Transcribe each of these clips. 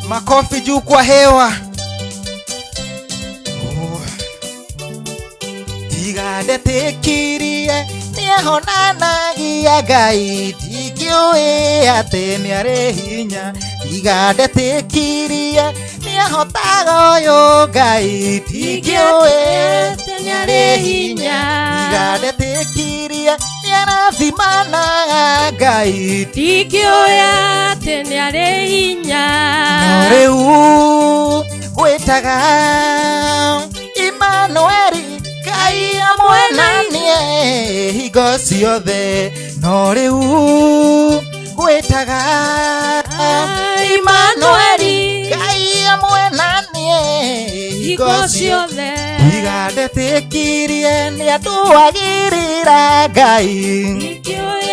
Makofi juu kwa hewa. Oh. Tiga ndetĩkirie nĩahonanagia Ngai, ndingĩũĩ atĩ nĩarĩ hinya. Tiga ndetĩkirie nĩahotaga ũyũ Ngai, ndingĩũĩ atĩ nĩarĩ hinya. Tiga ndetĩkirie nĩarathimanaga Ngai, Ndingĩũĩ atĩ nĩarĩ hinya. No rĩu gwĩtaga Imanueli, Ngai amwe na niĩ hingo ciothe. No rĩu gwĩtaga Imanueli, Ngai amwe na niĩ Hingo hingo ciothe. ciothe. Tiga ndetĩkirie nĩatũagĩrĩra Ngai, Ndingĩũĩ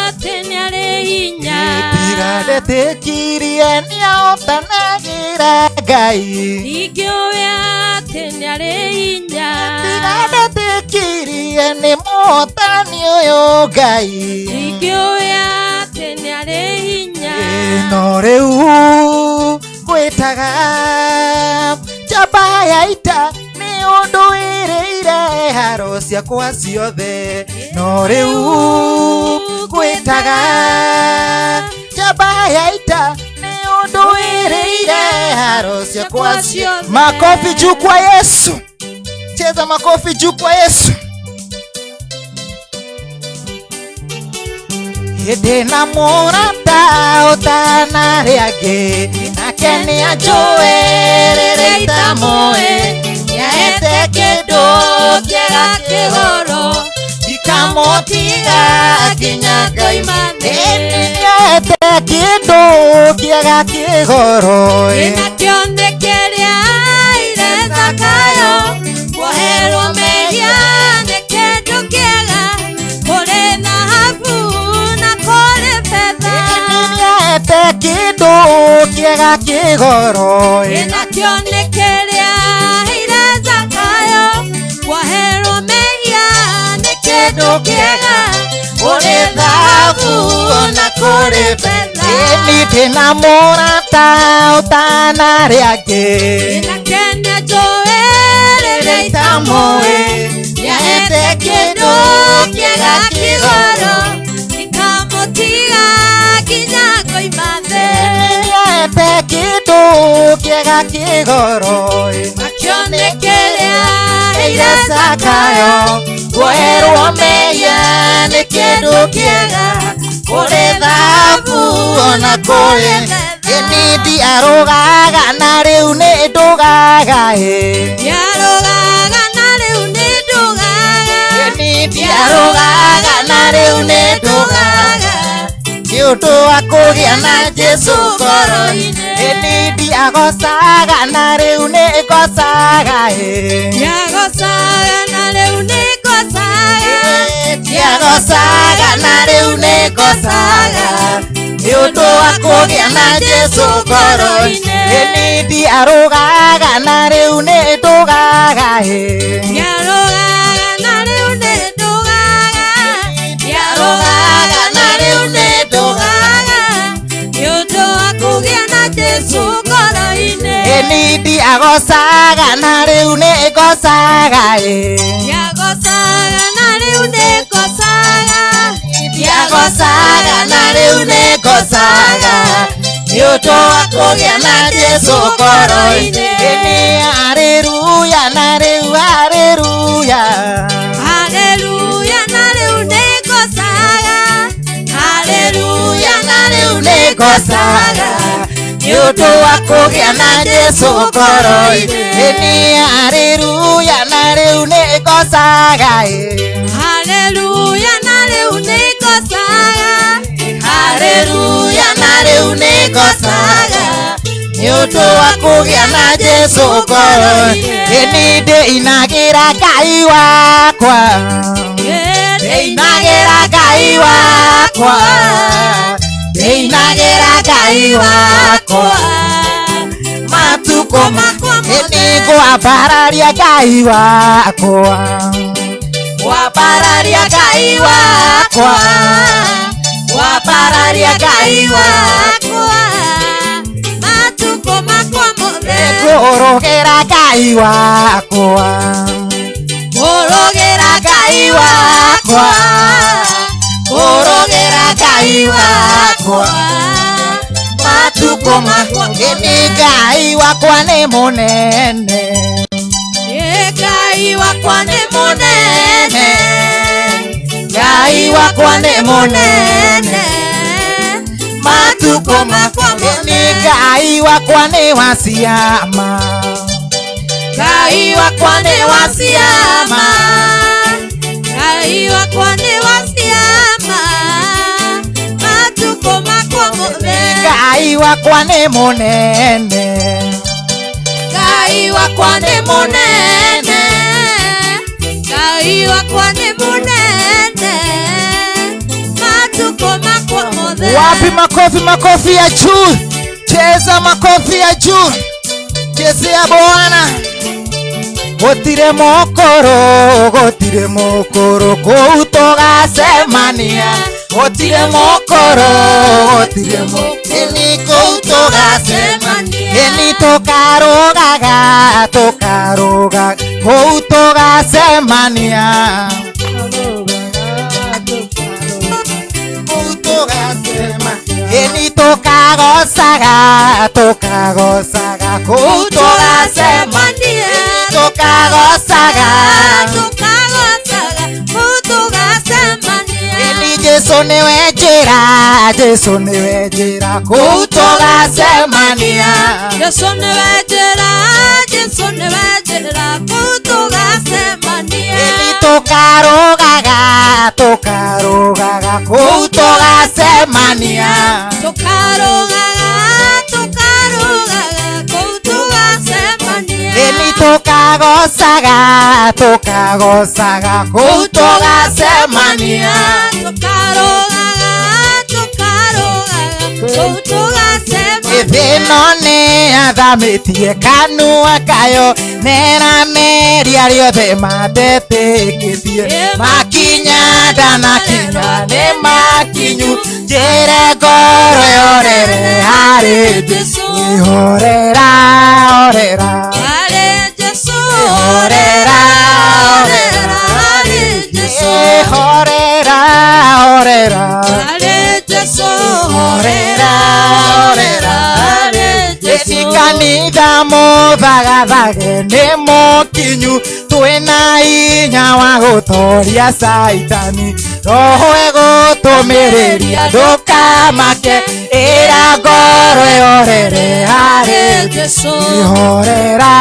atĩ nĩarĩ hinya. Tiga ndetĩkirie nĩahotanagĩra Ngai, Ndingĩũĩ atĩ nĩarĩ hinya. Tiga ndetĩkirie nĩ mũhotani ũyũ Ngai, Ndingĩũĩ atĩ nĩarĩ hinya. No rĩu gwĩtaga njamba ya ita, nĩ ũndũ ĩrĩire haro ciakwa ciothe. No rĩu gwĩtaga njamba ya ita, nĩ ũndũ ĩrĩire haro ciakwa ciothe. Makofi juu kwa Yesu. Cheza makofi juu kwa Yesu. Hĩndĩ na mũrata ũtanarĩ angĩ, nake nĩanjũĩ rĩrĩa itamũĩ, nĩahete kĩndũ kĩega kĩgoro, ndikamũtiga nginya ngoima. Nĩahete kĩndũ kĩega kĩgoro. Ĩnakĩo nĩ kĩrĩa aire Zakayo, kuoherwo mehia nĩ kĩndũ kĩega, kũrĩ thahabu na kũrĩ betha. Nĩahete kĩndũ kĩega kĩgoro. Ĩnakĩo nĩ kĩrĩa aire Zakayo, kuoherwo mehia nĩ kĩndũ kĩega, kũrĩ thahabu na kũrĩ betha. Ĩni ndĩna mũrata ũtanarĩ angĩ, Ĩnake nĩanjũĩ rĩrĩa itamũĩ, nĩahete kĩndũ kĩega kĩgoro, ndikamũtiga nginya ngoima thĩ. Nĩahete kĩndũ kĩega kĩgoro. Nakĩo nĩ kĩrĩa aheire Zakayo, kuoherwo mehia nĩ kĩndũ kĩega, kũrĩ thahabu ona kũrĩ. Ĩni ndiarũgaga na rĩu nĩ ndũgaga ĩ. Ndiarũgaga na rĩu nĩ ndũgaga. Ĩni ndiarũgaga na rĩu nĩ ndũgaga, nĩ ũndũ wa kũgĩa na Jesũ ngoro-inĩ. Ĩni ndiagocaga na rĩu nĩ ngocaga ĩ. Ndiagocaga na rĩu nĩ ngocaga. Ndiagocaga na rĩu nĩ ngocaga, nĩ ũndũ wa kũgĩa na Jesũ ngoro-inĩ. Ĩni ndiarũgaga na rĩu nĩ ndũgaga ĩ. Ndiarũgaga na rĩu nĩ ndũgaga. Ndiarũgaga na rĩu nĩ ndũgaga, Nĩ ũndũ wa kũgĩa na Jesũ ngoro-inĩ. Ĩni ndiagocaga na rĩu nĩ ngocaga ĩ. Ndiagocaga na rĩu nĩ ngocaga. Ndiagocaga na rĩu nĩ ngocaga, nĩ ũndũ wa kũgĩa na Jesũ ngoro-inĩ. Ĩni haleluya na rĩu haleluya. Haleluya na rĩu nĩ ngocaga. Haleluya na rĩu nĩ ngocaga, nĩ ũndũ wa kũgĩa na Jesũ ngoro-inĩ. Ĩni haleluya na rĩu nĩ ngocaga ĩ. Haleluya na rĩu nĩ ngocaga. Haleluya na rĩu nĩ ngocaga, nĩ ũndũ wa kũgĩa na Jesũ ngoro-inĩ. Ĩni ndĩinagĩra Ngai wakwa, ndĩinagĩra Ngai wakwa, ndĩinagĩra Ngai wakwa matukũ Makwa Ĩni ngwambararia Ngai wakwa, ngwambararia Ngai wakwa, ngwambararia Ngai wakwa. Matukũ. mothe. Ngũrũgĩra Ngai wakwa. Ngũrũgĩra Ngai wakwa. Ngũrũgĩra Ngai wakwa. Matukũ makwa nĩ Ngai wakwa nĩ mũnene. Ngai wakwa nĩ mũnene. Ngai wakwa nĩ mũnene. Matukũ makwa nĩ Ngai wakwa nĩ wa ciama. Ngai wakwa nĩ wa ciama. Ngai wakwa nĩ wa ciama. Matukũ makwa mothe. Ngai wakwa nĩ mũnene. Ngai wakwa nĩ mũnene. Ngai wakwa nĩ mũnene. Matukũ makwa mothe. Wapi makofi, makofi ya juu. Cheza makofi ya juu. Chezea Bwana. Gũtirĩ mũkũrũ, gũtirĩ mũkũrũ kũu tũgacemania. Gũtirĩ mũkũrũ, gũtirĩ mũkũrũ kũu tũgacemania. Ĩni tũkarũgaga, tũkarũgaga kũu tũgacemania. Kũu tũgacemania. Ĩni tũkagocaga, tũkagocaga kũu tũgacemania. Tũkagocaga, tũkagocaga kũu tũgacemania. Ĩni Jesũ nĩwe njĩra, Jesũ nĩwe njĩra kũu tũgacemania. Jesũ nĩwe njĩra, Jesũ nĩwe njĩra kũu tũgacemania. Ĩni tũkarũgaga, tũkarũgaga kũu tũgacemania. Tũkarũgaga, tũkarũgaga kũu tũgacemania. Ĩni tũkagocaga, tũkagocaga kũu tũgacemania. Tũkarũgaga, tũkarũgaga kũu tũgacemania. Ĩthĩno nĩ athamĩtie kanua kayo nerameria rĩothe matetĩkĩtie. Makinya ndanakinya nĩ makinyu njĩre ngoro yorere harĩ Jesũ. Horera, horera. Harĩ Jesũ. Horera, horera. Harĩ Jesũ. Horera, horera. Harĩ Jesũ. Horera, horera. Harĩ Jesũ. Ĩni kanitha mũthagathage nĩ mũkinyu twĩna hinya wa gũtoria Caitani. Roho ĩgũtũmĩrĩria ndũkamake ĩra ngoro ĩhorere harĩ Jesũ. Horera,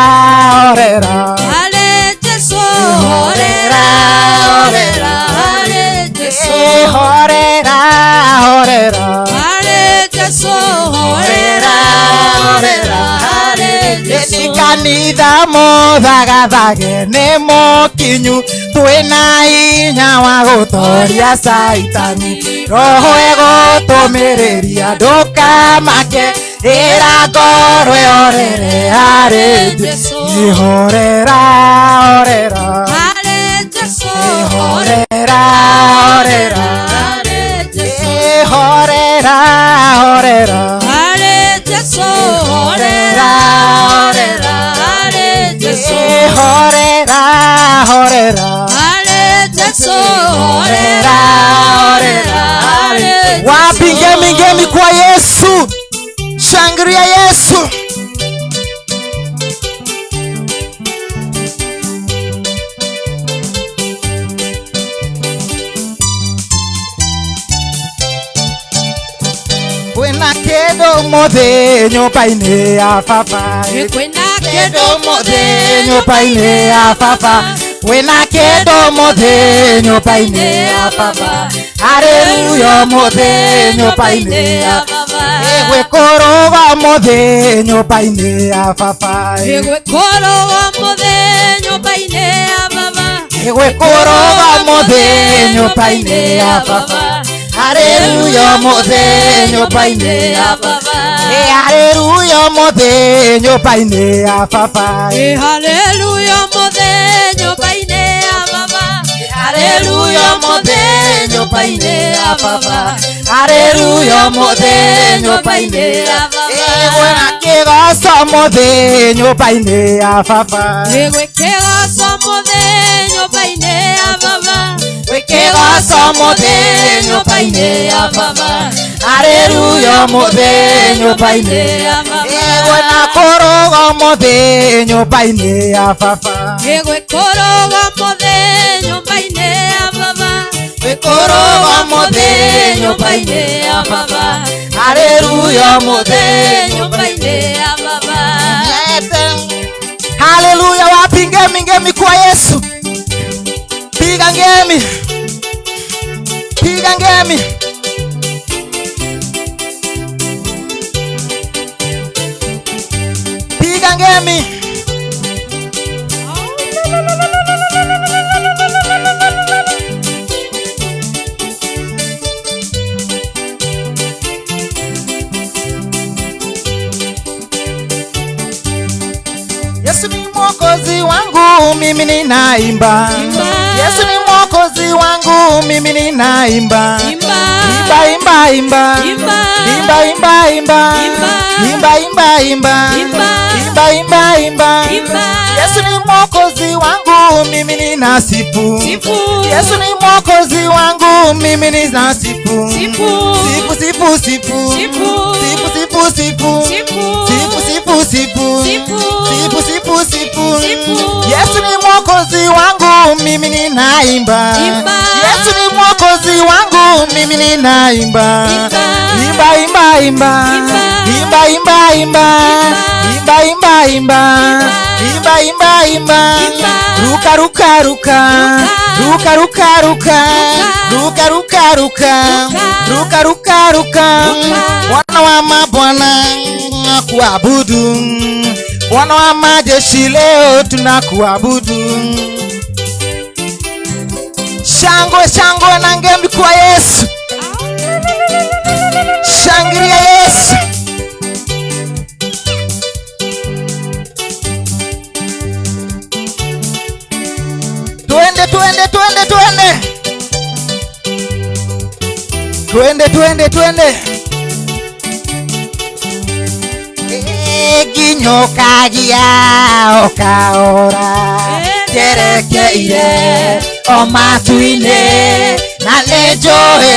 horera. Harĩ Jesũ. Horera, horera. Harĩ Jesũ. Horera, horera. Harĩ Jesũ. Horera, horera. Harĩ Jesũ. Ĩni kanitha mũthagathage nĩ mũkinyu twĩna hinya wa gũtoria Caitani. Roho ĩgũtũmĩrĩria ndũkamake ĩra ngoro ĩhorere harĩ Jesũ. Horera, horera. Harĩ Jesũ. Horera, horera. Harĩ Jesũ. Horera, horera. Harĩ Jesũ. Horera, horera. Harĩ Jesũ. Horera, horera. Harĩ Jesũ. Horera, horera. Harĩ Jesũ. Wapi ngemi, ngemi kwa Yesu. Shangilia Yesu. Kwĩna kĩndũ mũthĩ nyũmba-inĩ ya baba. Kwĩna Kĩndũ mũthĩ nyũmba-inĩ ya baba. Kwĩna kĩndũ mũthĩ nyũmba-inĩ ya baba. Haleluya mũthĩ nyũmba-inĩ ya baba. Gwĩkũrũga mũthĩ nyũmba-inĩ ya baba. Gwĩkũrũga mũthĩ nyũmba-inĩ ya baba. Gwĩkũrũga mũthĩ nyũmba-inĩ ya baba. Haleluya mũthĩ nyũmba-inĩ ya baba. Haleluya mũthĩ nyũmba-inĩ ya baba. Haleluya mũthĩ nyũmba-inĩ ya baba. Haleluya mũthĩ nyũmba nyũmba-inĩ ya baba. Haleluya ũmũthĩ nyũmba-inĩ ya baba. Kwĩna kĩgoco ũmũthĩ nyũmba-inĩ ya baba. Gwĩkĩgoco mũthĩ nyũmba-inĩ ya baba. Gwĩkĩgoco ũmũthĩ nyũmba-inĩ ya baba. Haleluya ũmũthĩ nyũmba-inĩ ya baba. Kwĩna kũrũga ũmũthĩ nyũmba-inĩ ya baba. Gwĩkũrũga mũthĩ nyũmba-inĩ ya baba. Gwĩkũrũga ũmũthĩ nyũmba-inĩ ya baba. Haleluya ũmũthĩ nyũmba-inĩ ya baba. Haleluya, wapi ngemi ngemi kwa Yesu? Piga ngemi. Piga ngemi. Piga ngemi. Yesu ni mwokozi wangu, mimi ninaimba. Yesu ni mwokozi wangu, mimi ninaimba. Imba. Imba, imba, imba. Imba. Imba, imba, imba. Imba. Imba, imba, imba. Imba. Imba, imba, imba. Imba. Yesu ni mwokozi wangu, mimi ninasifu. Sifu. Yesu ni mwokozi wangu, mimi ninasifu. Sifu. Sifu, sifu, sifu. Sifu. Sifu, sifu, sifu. Sifu. Sifu, sifu, sifu. Sifu. Sifu, sifu, sifu. Sifu. Yesu ni mwokozi wangu, mimi ninaimba. Imba. Yesu ni mwokozi wangu, mimi ninaimba. Imba. Imba, imba, imba. Imba. Imba, imba, imba. Imba. Imba, imba, imba. Imba. Imba, imba, imba. Imba. Ruka, ruka, ruka. Ruka. Ruka, ruka, ruka. Ruka. Ruka, ruka, ruka. Ruka. Ruka, ruka, ruka. Ruka. Bwana wa mabwana kuabudu. Bwana wa majeshi leo tunakuabudu. Shangwe, shangwe na ngemi kwa Yesu. Shangilia Yesu. Twende, twende, twende, twende. Twende, twende, twende. Nginyokagia o kahora njerekeire o matu-inĩ na nĩ njũĩ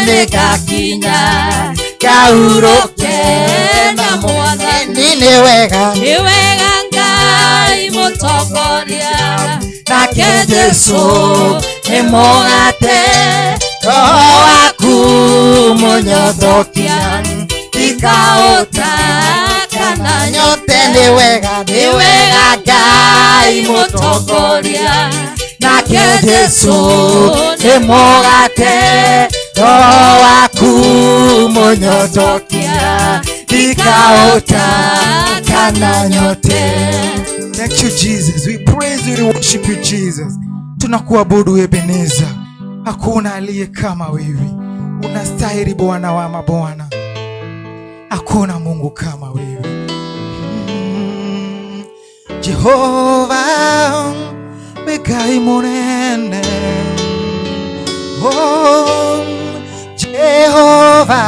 nĩngakinya ngahurũke na Mwathani. Nĩ wega Nĩ wega Ngai mũtongoria, nake Jesũ nĩ mũgate roho waku mũnyothokia ikaũta kana nyote. Nĩ wega, nĩ wega Ngai mũtongoria, nake Jesũ nĩ mũgate roho waku mũnyothokia ikaũta kana nyote. Thank you, Jesus. We praise you, we worship you, Jesus. Tunakuabudu Ebeneza. Hakuna aliye kama wewe. Unastahili Bwana wa mabwana. Hakuna Mungu kama wewe. Jehova Ngai munene. Oh, Jehova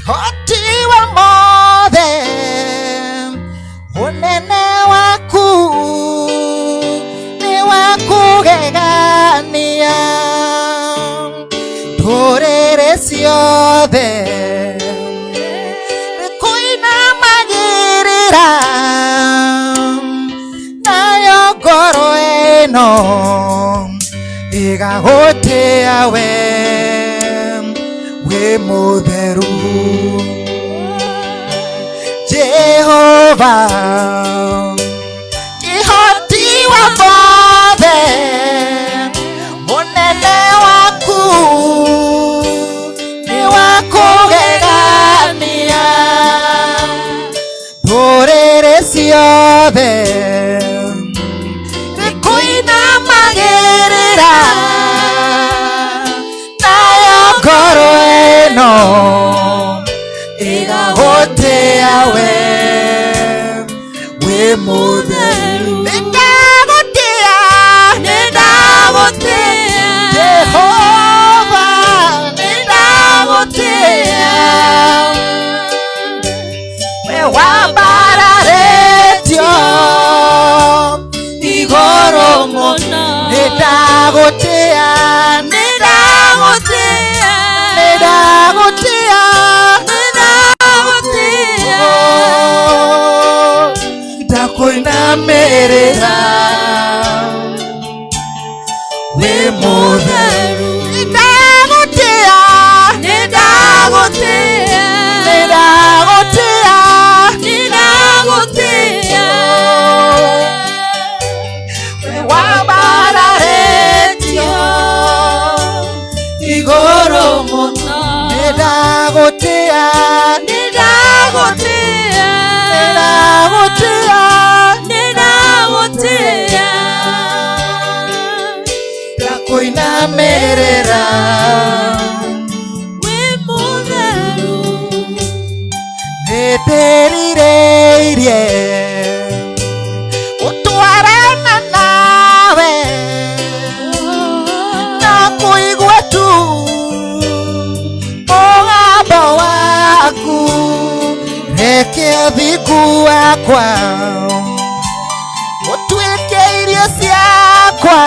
Kihoti wa mothe, unene waku ni wa kugegania, ndũrĩrĩ ciothe nĩkũinamagĩrĩra, nayo ngoro ĩno ĩgagũtĩa we wĩ mũtheru. Jehova Kihoti wa mothe, unene waku ni wa kũgegania, ndũrĩrĩ ciothe nĩkũinamagĩrĩra, nayo ngoro ĩno ĩgagũtĩa we wĩ mũtheru. Nĩndagũtĩa, Nĩndagũtĩa. Mũno. Nĩ ndagũtĩa, Nĩ ndagũtĩa. Nĩ ndagũtĩa. Nĩ ndagũtĩa. Ndakũinamĩrĩra wĩ mũtheru. Nĩ ndagũtĩa. Nĩ ndagũtĩa. Nĩ ndagũtĩa. Nĩ ndagũtĩa. Wambararĩtio igũrũ mũno. Nĩ ndagũtĩa. Nĩ ndagũtĩa. Nĩ ndagũtĩa. Nĩ ndagũtĩa. Ndakũinamĩrĩra. Wĩ mũtheru. Nĩndĩrirĩirie gũtwarana nawe na kũigua tu mũgambo waku. Reke ũthingu wakwa ũtuĩke irio ciakwa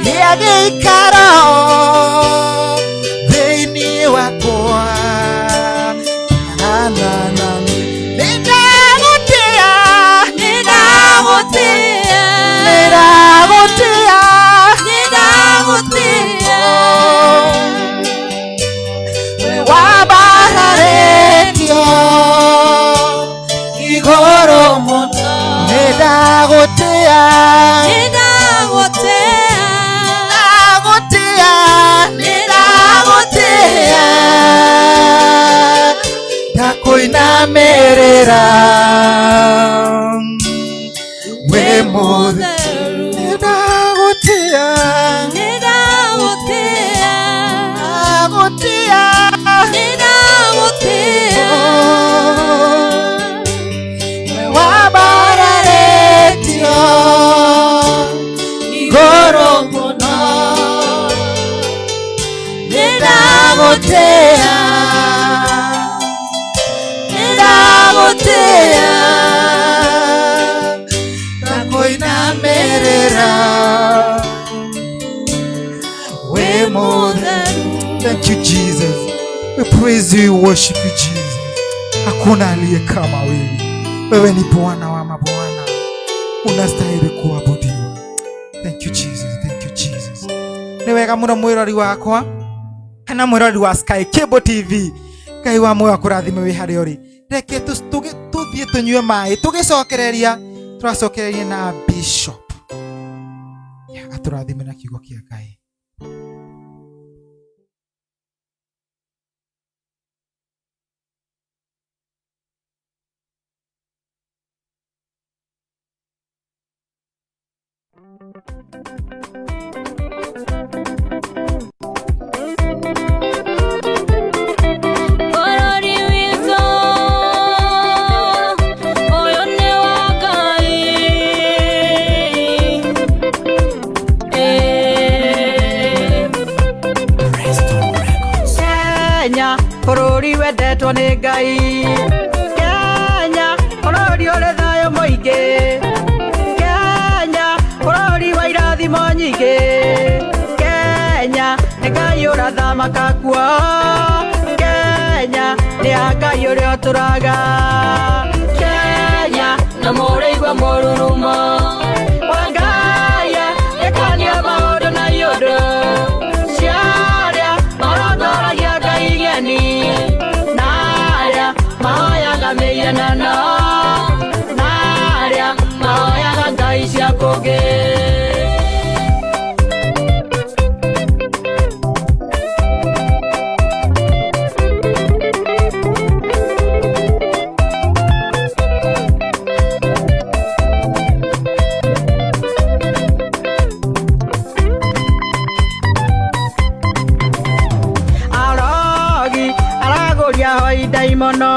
gĩa gĩikaro thĩinĩ wakwa. Na, na, na. Nĩ ndagũtĩa. Nĩ ndagũtĩa. Nĩ ndagũtĩa. Nĩ ndagũtĩa. Wambararĩtio igũrũ mũno. Nĩ ndagũtĩa. Nĩ ndagũtĩa. Ndagũtĩa. Nĩ ndagũtĩa. Ndakũinamĩrĩra wĩ mũtheru. Nĩ ndagũtĩa. Nĩ ndagũtĩa. Ndagũtĩa. Nĩ ndagũtĩa. Wambararĩtio igũrũ mũno. Nĩ ndagũtĩa. Nĩ ndagũtĩa. Ndakũinamĩrĩra wĩ mũtheru. Thank you, Jesus. We praise you, we worship you, Jesus. Hakuna aliye kama wewe. Wewe ni Bwana wa mabwana, unastahili kuabudiwa. Thank you, Jesus. Thank you, Jesus. Nĩ wega mũno mwĩrori wakwa kana mwĩrori wa Sky Cable TV. Ngai wa muoyo akũrathime wĩ harĩa ũrĩ. Reke tũthiĩ tũnyue maĩ tũgĩcokereria, tũracokereria na Bishop. Yeah, atũrathime na kiugo kĩa Ngai. Bũrũri witũ ũyũ nĩ wa Ngai. Kenya bũrũri wendetwo nĩ Ngai. Kenya bũrũri ũrĩ thayũ mũingĩ. Kenya bũrũri wa irathimo nyingĩ. Kenya nĩ Ngai ũrathamaka kuo. Kenya nĩ a Ngai ũrĩa ũtũraga. Kenya Na mũrĩigua mũrurumo wa Ngai ĩkania maũndũ na iũndũ ciarĩa marongoragia Ngai ng'eni na arĩa mahoyaga mĩhianano na arĩa mahoyaga ngai cia kũngĩ. Arogi aragũria hoi ndaimono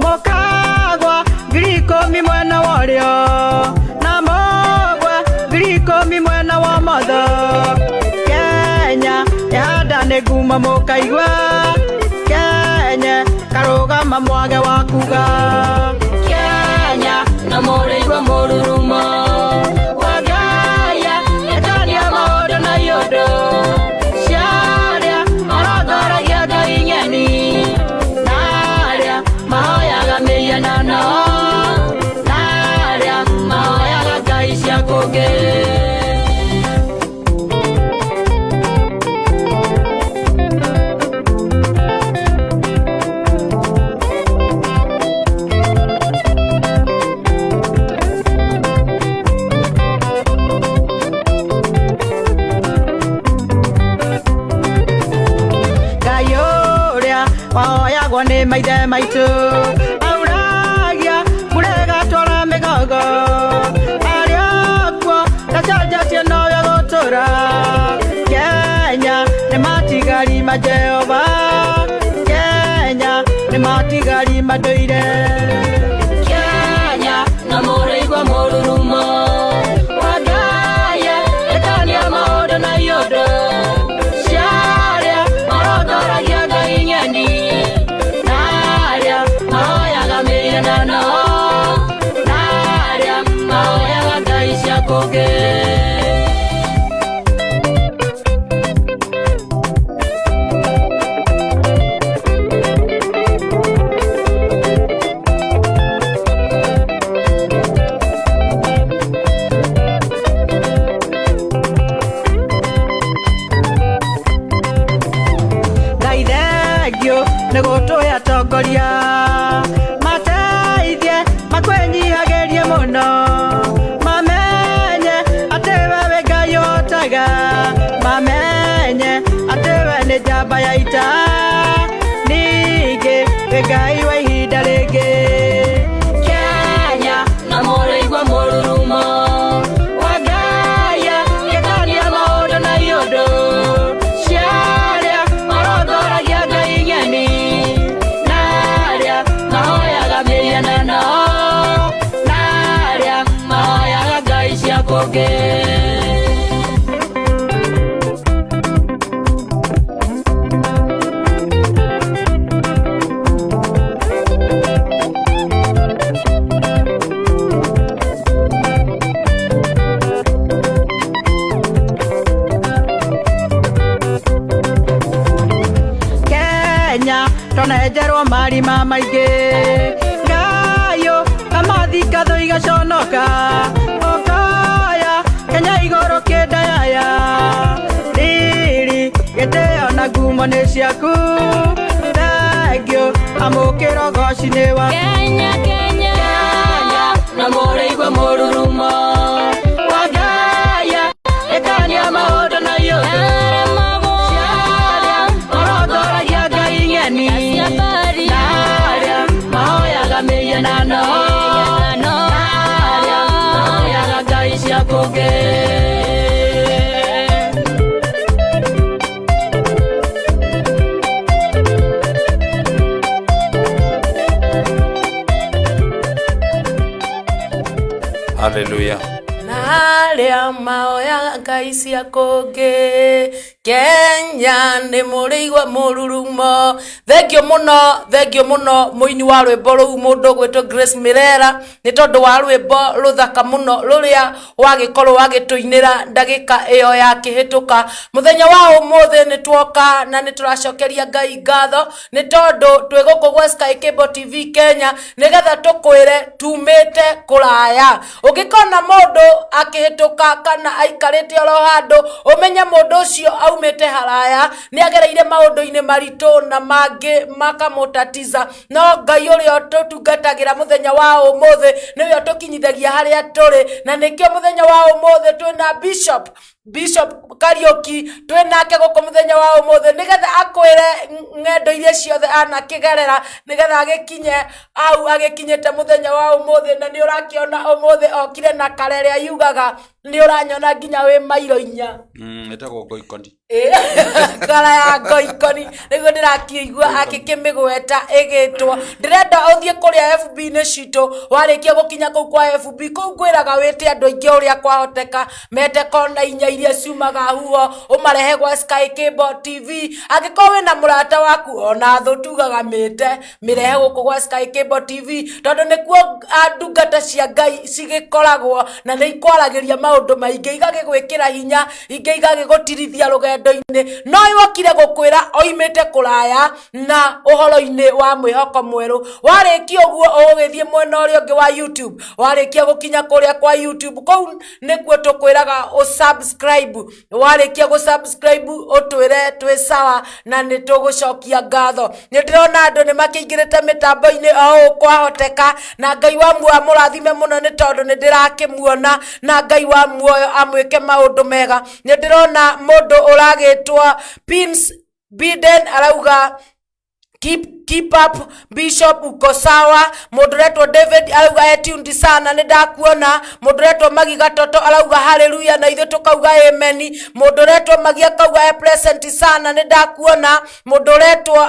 mũkagwa 10,000 mwena wa ũrĩo na mũgwe 10,000 mwena wa ũmotho. Kenya yahanda nĩ ngumo mũkaigua. Kenya karũgama mwage wa kuga. Kenya na mũrĩigua mũrurumo wa cia kũngĩ. Ngai ũrĩa wahoyagwo nĩ maithe maitũ auragia mbura ĩgatwara mĩgongo arĩa kuo ndacenjetie nowe gũtũra. Kenya nĩ matigari ma Jehova, Kenya nĩ matigari ma ndũire. Kenya na mũrĩigua mũrurumo wa Ngai ĩkania maũndũ na iũndũ ciarĩa marongoragia ngai ng'eni na arĩa mahoyaga mĩhianano na arĩa mahoyaga ngai cia kũngĩ. Ngai thengio nĩ gũtũhe atongoria mateithie makwĩnyihagĩrie mũno mamenye atĩ we wĩ Ngai ũhotaga, mamenye atĩ we nĩ njamba ya ita, ningĩ wĩ Ngai wa ihinda rĩngĩ. Kenya na mũrĩigua mũrurumo wa Ngai ĩkania maũndũ na iũndũ ciarĩa marongoragia ngai ng'eni na arĩa mahoyaga mĩhianano na arĩa mahoyaga ngai cia kũngĩ. Kenya tonenjerwo marima maingĩ ngayũ kamathika thũ igaconoka ũkaya Kenya igũrũ kĩndayaya riri gĩtĩo na ngumo nĩ ciaku thengio amũkĩro goci nĩ wa Kenya, Kenya, na mũrĩigua mũrurumo wa Ngai ĩkania maũndũ na iũndũ ciarĩa marongoragia ngai ng'eni na arĩa mahoyaga mĩhianano na arĩa mahoyaga ngai cia kũngĩ. Hallelujah. Na arĩa mahoyaga ngai cia kũngĩ. Kenya nĩ mũrĩigua mũrurumo. Thengio mũno, thengio mũno mũini wa rwĩmbo rũu mũndũ ũgwĩtwo Grace Mirera nĩ tondũ wa rwĩmbo rũthaka mũno rũrĩa wagĩkorwo wagĩtũinĩra ndagĩka ĩyo yakĩhĩtũka. Mũthenya wa ũmũthĩ nĩ tuoka na nĩ tũracokeria Ngai ngatho nĩ tondũ twĩ gũkũ gwa Sky Cable TV Kenya nĩgetha tũkwĩre tumĩte kũraya. Ũngĩkona mũndũ akĩhĩtũka kana aikarĩte oro handũ ũmenye mũndũ ũcio aumĩte haraya, nĩ agereire maũndũ-inĩ maritũ na mangĩ makamũtatiza, no Ngai ũrĩa tũtungatagĩra mũthenya wa ũmũthĩ nĩwe ũtũkinyithagia harĩa tũrĩ, na nĩkĩo mũthenya wa ũmũthĩ twĩna Bishop Kariuki twĩ nake gũkũ mũthenya wa ũmũthĩ nĩgetha akwĩre ng'endo iria ciothe anakĩgerera nĩgetha agĩkinye au agĩkinyĩte mũthenya wa ũmũthĩ. Na nĩ ũrakĩona ũmũthĩ okire na karere yugaga nĩ ũranyona nginya wĩ mairo inya. Ĩtagwo ngoikoni. Kara ya ngoikoni nĩguo ndĩrakĩigua akĩkĩmĩgweta ĩgĩtwo. Ndĩrenda ũthiĩ kũrĩa FB-inĩ citũ, warĩkia gũkinya kũu kwa FB kũu ngwĩraga wĩte andũ aingĩ ũrĩa kwahoteka mete kona inya iria ciumaga huho ũmarehe gwa Sky Cable TV. Angĩkorwo wĩna mũrata waku ona thũ tugaga mĩte mĩrehe gũkũ gwa Sky Cable TV tondũ nĩkuo ndungata cia Ngai cigĩkoragwo na nĩ ikwaragĩria maũndũ Maũndũ maingĩ igagĩgwĩkĩra hinya, ingĩ igagĩgũtirithia rũgendo-inĩ, no yokire gũkwĩra oimĩte kũraya na ũhoro-inĩ wa mwĩhoko mwerũ. Warĩkia ũguo ũgũgĩthiĩ mwena ũrĩa ũngĩ wa YouTube. Warĩkia gũkinya kũrĩa kwa YouTube, kũu nĩkuo tũkwĩraga ũsubscribe. Warĩkia gũsubscribe ũtwĩre twĩ sawa na nĩ tũgũcokia ngatho. Nĩ ndĩrona andũ nĩ makĩingĩrĩte mĩtambo-inĩ o ũũ kwahoteka, na Ngai wa muoyo amũrathime mũno nĩ tondũ nĩ ndĩrakĩmuona, na Ngai wa muoyo amwĩke maũndũ mega. Nĩ ndĩrona mũndũ ũragĩtwo Pins Biden arauga keep up Bishop, uko sawa. Mundu retwo David arauga etundi sana, nĩ ndakuona. Mundu retwo Magi Gatoto arauga haleluya, na ithuĩ tukauga amen. Mundu retwo Magi akauga e present sana, nĩ ndakuona. Mundu retwo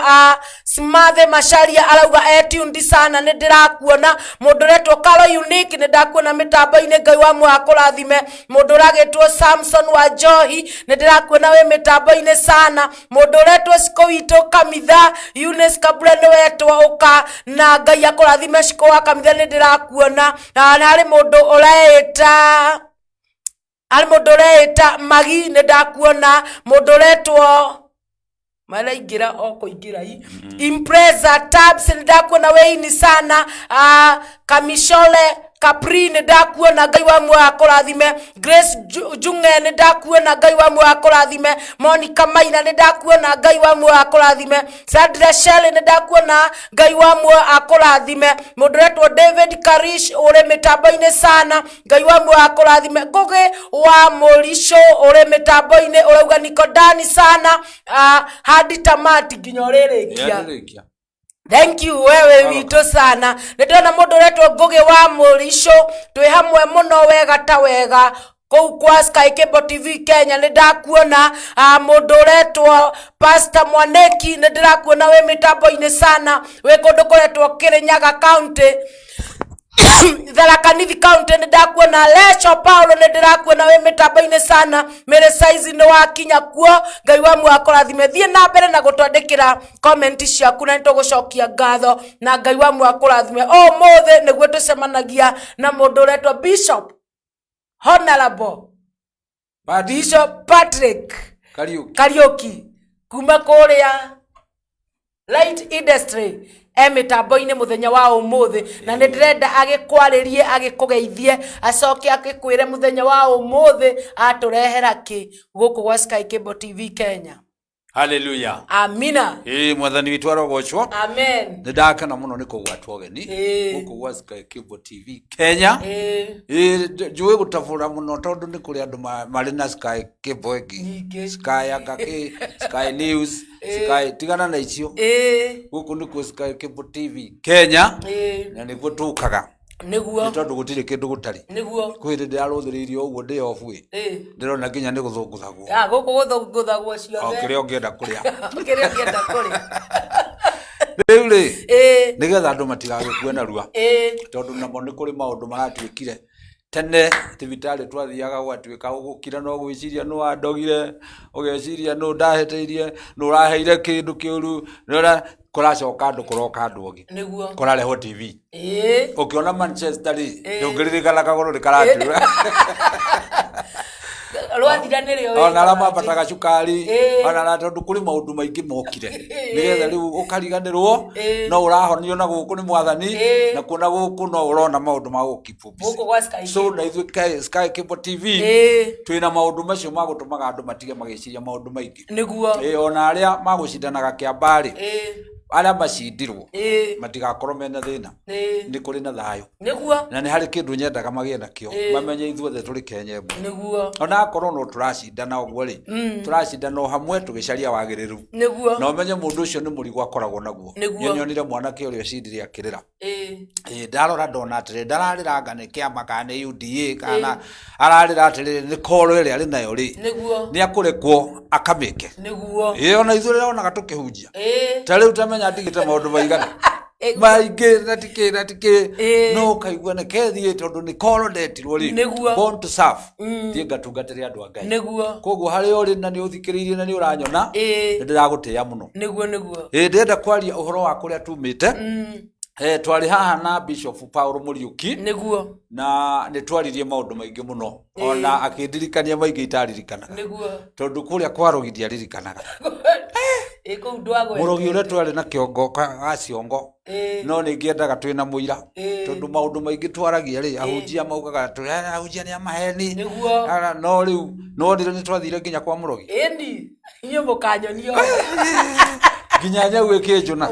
Smathe Macharia arauga etundi sana, nĩ ndĩrakuona. Mundu retwo Carol Unique, nĩ ndakuona mĩtambo-inĩ, Ngai wa muoyo akũrathime. Mundu ũragĩtwo Samson wa Njohi, nĩ ndĩrakuona wĩ mĩtambo-inĩ sana. Mundu ũretwo Ciko witũ Kamitha Eunice Kabura, nĩ wetwo ũka na Ngai akũrathime. Ciko wa Kamitha, nĩ ndĩrakuona. Na harĩ mũndũ ũreĩta, harĩ mũndũ ũreĩta Magi, nĩ ndakuona. Mũndũ ũretwo maraingĩra o kũingĩra i Impreza Tabs, nĩ ndakuona wĩini sana. Kamishole Capri, nĩ ndakuona, Ngai wa muoyo akũrathime. Grace Junge, nĩ ndakuona, Ngai wa muoyo akũrathime. Monica Maina, nĩ ndakuona, Ngai wa muoyo akũrathime. Sandra Shelley, nĩ ndakuona, Ngai wa muoyo akũrathime. Mũndũ ũretwo David Karish, ũrĩ mĩtambo-inĩ sana, Ngai wa muoyo akũrathime. Ngũgĩ wa Mũrico, ũrĩ mĩtambo-inĩ, ũrauga niko ndani sana. Hadi tamati, nginya ũrĩrĩkia. Nĩandĩrĩkia. Thank you wewe witũ sana. Nĩ ndĩrona mũndũ ũretwo Ngũgĩ wa Mũrico, twĩ hamwe mũno wega ta wega kũu kwa Sky Cable TV Kenya, nĩ ndakuona. Mũndũ ũretwo Pastor Mwaneki, nĩ ndĩrakuona wĩ mĩtambo-inĩ sana, wĩ kũndũ kũretwo Kĩrĩnyaga County, Tharaka Nithi County, nĩ ndakuona. Lecho Paulo, nĩ ndĩrakuona wĩ mĩtambo-inĩ sana. Mĩrĩ saizi nĩ wakinya kuo, Ngai wa muoyo akũrathime. Thiĩ na mbere na gũtwandĩkĩra comment ciaku na nĩtũgũcokia ngatho, na Ngai wa muoyo akũrathime. Ũmũthĩ nĩguo tũcemanagia na mũndũ ũretwo Bishop Honorable Patrick Bishop Patrick Kariuki. Kariuki kuma kũrĩa Light Industry, e mĩtambo-inĩ mũthenya wa ũmũthĩ, na nĩ ndĩrenda agĩkwarĩrie, agĩkũgeithie, acoke agĩkwĩre mũthenya wa ũmũthĩ atũrehera kĩ gũkũ gwa Sky Cable TV Kenya. Haleluya. Amina. Ĩĩ, mwathani witũ arogocwo. Amen. Nĩ ndakena mũno nĩ kũgwatwo ũgeni Ĩĩ. gũkũ gwa Sky Cable TV Kenya. Ĩĩ, njũĩ gũtabũra mũno tondũ nĩ kũrĩ andũ marĩ na Sky Cable ĩngĩ. Nyingĩ. Sky anga kĩ, Sky News, Sky, tigana na icio. Gũkũ nĩkuo Sky Cable TV Kenya na nĩguo tũkaga. Nĩ tondũ gũtirĩ kĩndũ gũtarĩ. Kwĩ hĩndĩ ndĩrarũthĩrĩirio ũguo ndĩ obu ĩ. Ndĩrona nginya nĩ gũthũngũthagwo. Ah, gũkũ gũthũngũthagwo O ciothe. kĩrĩa ũngĩenda kũrĩa. Kĩrĩa ũngĩenda kũrĩa. Rĩu rĩ, nĩgetha andũ matigagĩkue narua. Tondũ namo nĩ kũrĩ maũndũ maratuĩkire. Tene thibitarĩ twathiaga gwatuĩka ũgũkira no gwĩciria nũ wandogire, ũgeciria nũ ndahĩtĩirie, nũ ũraheire kĩndũ kĩũru, kũracoka andũ kũroka andũ ogĩ. Kũrarehwo TV. Ũkĩona Manchester rĩ, ndũngĩririkana kagũrũ nĩ karatura. Rwathira nĩrĩo Ona arĩa wĩkaga atĩ. mambataga cukari, ona arĩa, tondũ kũrĩ maũndũ maingĩ mokire nĩgetha rĩu ũkariganĩrwo no ũrahonio na gũkũ nĩ mwathani, na kuona gũkũ no ũrona maũndũ ma gũkeep busy. Gũkũ gwa Sky So na ithuĩ Sky Cable TV twĩna maũndũ macio ma gũtũmaga andũ matige magĩciria maũndũ maingĩ. Ona arĩa magũcindanaga kĩamba rĩ, arĩa macindirwo matigakorwo mena thĩna, nĩ kũrĩ na thayũ. Na nĩ harĩ kĩndũ nyendaga magĩe nakĩo, mamenye ithuothe tũrĩ Kenya ĩmwe. Ona akorwo no tũracindana ũguo rĩ, tũracindana o hamwe tũgĩcaria wagĩrĩru. Na ũmenye mũndũ ũcio nĩ mũrigo akoragwo naguo. Nĩ nyonire mwanake ũrĩa ũcindire akĩrĩra. Ĩĩ, ndarora ndona atĩrĩrĩ, ndararĩra anga nĩ kĩama kana nĩ UDA kana ararĩra atĩrĩrĩ nĩ koro ĩrĩa arĩ nayo rĩ, nĩ akũrekwo akamĩke. Ĩĩ, ona ithuĩ rĩrĩa wonaga tũkĩhunjia ta rĩu tamenya ndigĩte maũndũ maigana maingĩ na tikĩ na tikĩ, no ũkaigua nĩ kethiĩ tondũ nĩ koro ndetirwo rĩ, born to serve, thiĩ ngatungatĩre andũ a Ngai. Koguo harĩa ũrĩ na nĩ ũthikĩrĩirie na nĩ ũranyona, nĩ ndĩragũtĩĩa mũno. Nĩguo. Ĩĩ, ndĩrenda kwaria ũhoro wa kũrĩa tumĩte. Twarĩ haha na Bishop Paul Mũriũki. Nĩguo. Na nĩ twaririe maũndũ maingĩ mũno, ona akĩndirikania maingĩ itaririkanaga. Nĩguo. Tondũ kũrĩa kwa Rogi ndiaririkanaga. Ĩ kũu ndwagwetete. Mũrogi ũrĩa twarĩ na kĩongo ga ciongo. No nĩ ngĩendaga twĩ na mũira. Tondũ maũndũ maingĩ twaragia rĩ, ahunjia maugaga ahunjia nĩ a maheni. Nĩguo. Ara, no rĩu nĩwonire nĩ twathire nginya kwa mũrogi. Ĩni, inyuĩ mũkanyonia. Nginya nyau ĩkĩnjũna.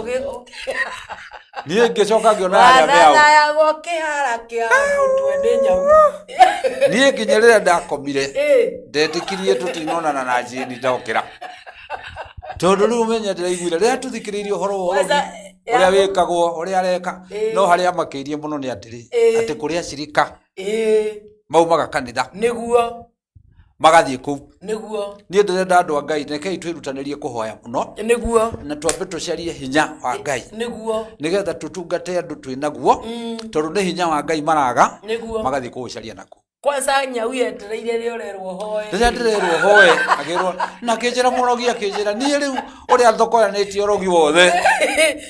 Niĩ ngĩcoka ngĩona harĩa meau. Wathathayagwo kĩhara kĩa mũtwe nĩ nyau. Niĩ nginya rĩrĩa ndakomire ndetĩkirie tũtinonana na Jane ndokĩra. Tondũ rĩu ũmenye ndĩraiguire rĩrĩa tũthikĩrĩirie ũhoro wa ũrogi ũrĩa wĩkagwo ũrĩa areka, no harĩa amakĩirie mũno nĩ atĩrĩ, atĩ kũrĩ acirika maumaga kanitha. Nĩguo. Magathiĩ kũu. Nĩguo. Niĩ ndĩrenda andũ a Ngai, rekei twĩrutanĩrie kũhoya mũno. Nĩguo. Na twambe tũcarie hinya wa Ngai. Nĩguo. Nĩgetha tũtungate andũ twĩ naguo, tondũ nĩ hinya wa Ngai maraga, Nĩguo. magathiĩ kũũcaria nakuo. Kwanza nyau yetereire rĩrĩa ũrerwo hoe. Rĩrĩa ndĩrerwo hoe, akĩrwo, na akĩnjĩra mũrogi, akĩnjĩra, niĩ rĩu ũrĩa thokoyanĩtie ũrogi wothe.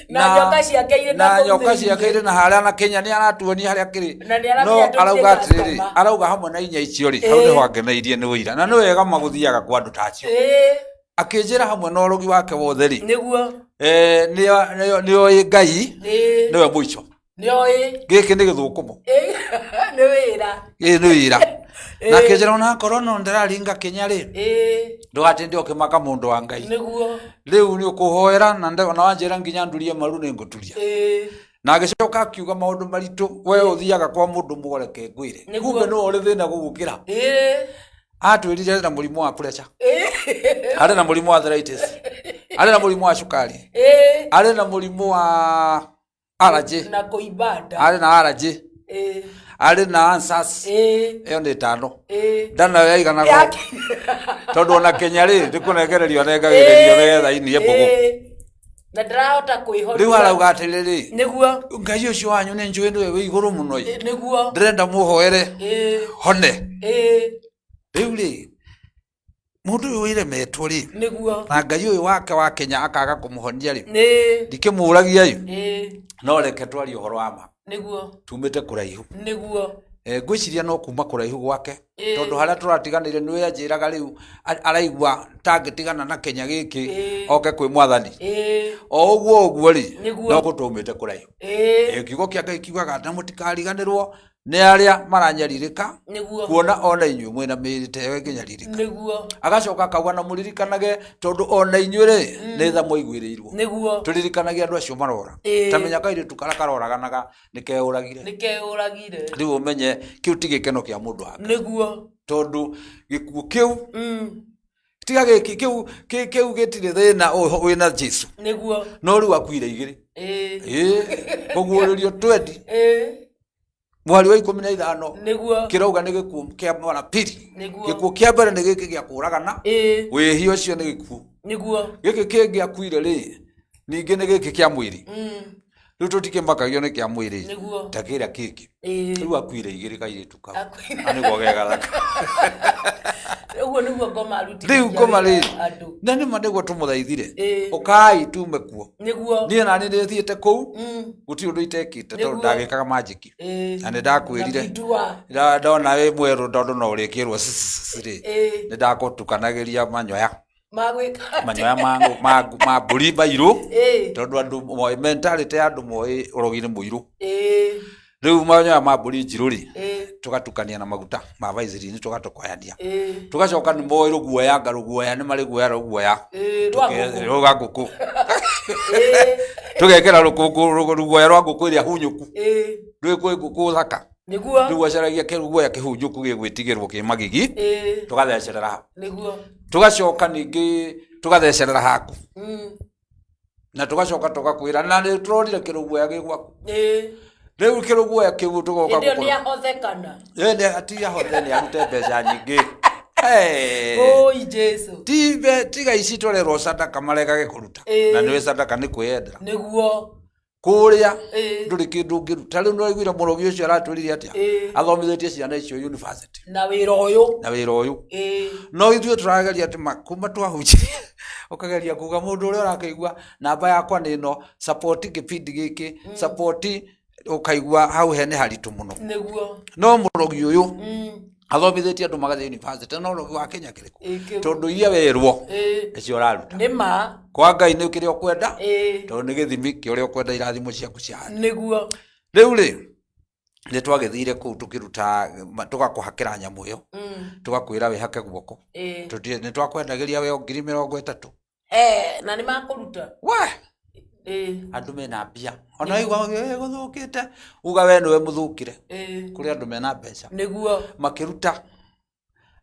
Na nyoka ciake irĩ na na kũu nyoka thĩinĩ. ciake irĩ na harĩa na Kenya nĩ aratuonia harĩa kĩrĩ. Na nĩ aramenya No tũtirĩ arauga atĩrĩrĩ, customer. arauga hamwe na inya icio rĩ, hau nĩho angeneirie nĩ ũira. Na nĩ wega magũthiaga kwa andũ ta acio. Akĩnjĩra hamwe na ũrogi wake wothe rĩ, Nĩguo. Nĩoĩ Ngai, nĩwe mũico. Nĩoĩ. Gĩkĩ nĩ gĩthũkũmo. Nĩ wĩra. Gĩkĩ nĩ wĩra. Na akĩnjĩra ona akorwo no ndĩraringa Kenya rĩ, ndũgatinde ũkĩmaka mũndũ wa Ngai. Nĩguo. Rĩu nĩ ũkũhoera na na wanjĩra nginya ndurie maru nĩ ngũturia. Na agĩcoka akiuga maũndũ maritũ, we ũthiaga kwa mũndũ mũgoreke ngwĩre. Nĩguo. Kumbe nĩwe ũrĩ thĩna gũgũkĩra. Atwĩrire arĩ na mũrimũ wa pressure. Arĩ na mũrimũ wa arthritis. Arĩ na mũrimũ wa cukari. Arĩ na mũrimũ wa allergy. Na kũimba nda. Arĩ na allergy. Arĩ na ulcers. Ĩyo nĩ ĩtano. Nda nayo yaiganaga tondũ ona Kenya rĩ, nĩ kũnengererio anengagĩrĩrio nĩgetha inie mbũgũ. Na ndarahota kwĩhonia. Rĩu arauga atĩrĩrĩ, Nĩguo. Ngai ũcio wanyu nĩ njũĩ nĩwe wĩ igũrũ mũno ĩ. Nĩguo. Ndĩrenda mũhoere hone. Rĩu rĩ, mũndũ ũyũ wĩremetwo rĩ, Nĩguo. na Ngai ũyũ wake wa Kenya akaga kũmũhonia rĩ, ndikĩmũragia ĩ, no reke twarie ũhoro wa ma. Nĩguo. Tumĩte kũraihu. Nĩguo. Ngwĩciria no kuma kũraihu gwake, tondũ harĩa tũratiganĩire nĩwe anjĩraga rĩu araigua ta angĩtigana na Kenya gĩkĩ, oke kwĩ mwathani. O ũguo ũguo rĩ, Nĩguo. no gũtũmĩte kũraihu. Kiugo kĩa Ngai kiugaga na mũtikariganĩrwo nĩ arĩa maranyarirĩka, Nĩguo. kuona ona inyuĩ mwĩna mĩĩrĩ ta ĩyo ĩngĩnyarirĩka. Nĩguo. Agacoka akauga na mũririkanage tondũ ona inyuĩ rĩ, nĩ tha mwaiguĩrĩirwo. Nĩguo. Tũririkanagie andũ acio marora. Ta menya kairĩtu karĩa karoraganaga nĩ keũragire. Nĩ keũragire. Rĩu ũmenye kĩu ti gĩkeno kĩa mũndũ wa Ngai. Nĩguo. Tondũ gĩkuũ kĩu, tiga gĩkĩ, kĩu, kĩ, kĩu gĩtirĩ thĩna wĩna Jesu. Nĩguo. No rĩu akuire igĩrĩ. Kũguũrĩrio twendi. Mweri wa 15. Nĩguo. Kĩrauga nĩ gĩkuũ kĩa mara pili. Nĩguo. Gĩkuũ kĩa mbere nĩ gĩkĩ gĩa kũragana. Wĩhia ũcio nĩ gĩkuũ. Nĩguo. Gĩkĩ kĩngĩ akuire rĩ, ningĩ nĩ gĩkĩ kĩa mwĩrĩ. Rĩu tũtikĩmakagio nĩ kĩa mwĩrĩ. Nĩguo. Ta kĩrĩa kĩngĩ. Rĩu akuire igĩrĩ kairĩtu kau. Akuire. Na nĩguo gegathaka. Ũguo nĩguo ngoma arutire Rĩu ngoma rĩ, andũ. na nĩma nĩguo tũmũthaithire. Ũkai tume kuo. Nĩguo. Niĩ nani nĩthiĩte kũu, gũtirĩ ũndũ itekĩte tondũ Nĩguo. ndagĩkaga manjĩki. Na nĩ ndakwĩrire. Na bidua. Ndona wĩ mwerũ tondũ no ũrĩkĩrwo rĩ. Nĩ ndakũtukanagĩria manyoya. Magwĩka atĩa? Manyoya ma mbũri mairũ. Tondũ andũ moĩ mentality ya andũ moĩ ũrogi nĩ mũirũ. Rĩu manyoya ma mbũri njirũ rĩ, tũgatukania na maguta ma Vaseline tũgatũkoyania. Tũgacoka nĩ moĩ rũguoya, nga rũguoya nĩ marĩ guoya rũguoya. Rwa ngũkũ. Rwa ngũkũ. Tũgekĩra rũguoya rwa ngũkũ ĩrĩa hunyũku. Ndũĩ kwĩ ngũkũ thaka. Nĩguo. Rĩu acaragia kĩruguoya kĩhunjũku gĩgwĩtigĩrwo kĩ magigi. Tũgathecerera hau. Nĩguo. Tũgacoka ningĩ tũgathecerera haku. Na tũgacoka tũgakwĩra na nĩ tũronire kĩrũguoya gĩ gwaku. Rĩu kĩrũguoya kĩu tũgoka Hĩndĩ ĩyo gũkũra. nĩ ahothekana. Nĩ ti ahothe, nĩ arute mbeca nyingĩ. Oi Jesu. Tiga ici tũrerwo sadaka maregage kũruta. Na nĩwe sadaka nĩ kwĩyendera. Nĩguo. Kũrĩa ndũrĩ kĩndũ ũngĩruta. Rĩu nĩwaiguire mũrogi ũcio aratwĩrire atĩa? Athomithĩtie ciana icio university. Na wĩra ũyũ. Na wĩra ũyũ. No ithuĩ tũrageria atĩ kuma twahunjirie. Ũkageria kuga mũndũ ũrĩa ũrakĩigua namba yakwa nĩ ĩno, support gĩbindi gĩkĩ, support, ũkaigua hau he nĩ haritũ mũno. Nĩguo. No mũrogi ũyũ athomithĩtie andũ magathiĩ university, no ũrogi wa Kenya kĩrĩkũ? Ĩ, kĩu. Tondũ iria werwo nĩcio ũraruta. Nĩ ma. Kwa Ngai nĩ kĩrĩa ũkwenda, tondũ nĩ gĩthimi kĩa ũrĩa ũkwenda irathimo ciaku ciahana. Nĩguo. Rĩu rĩ, nĩ twagĩthire kũu tũkĩruta, tũgakũhakĩra nyamũ ĩyo, tũgakwĩra wĩhake guoko. Nĩ twakwendagĩria we o 30,000. Na nĩ makũruta. We! Andũ mena mbia. Ona waigua gũthũkĩte, uga we nĩwe mũthũkire. Kũrĩ andũ mena mbeca. Nĩguo. Makĩruta.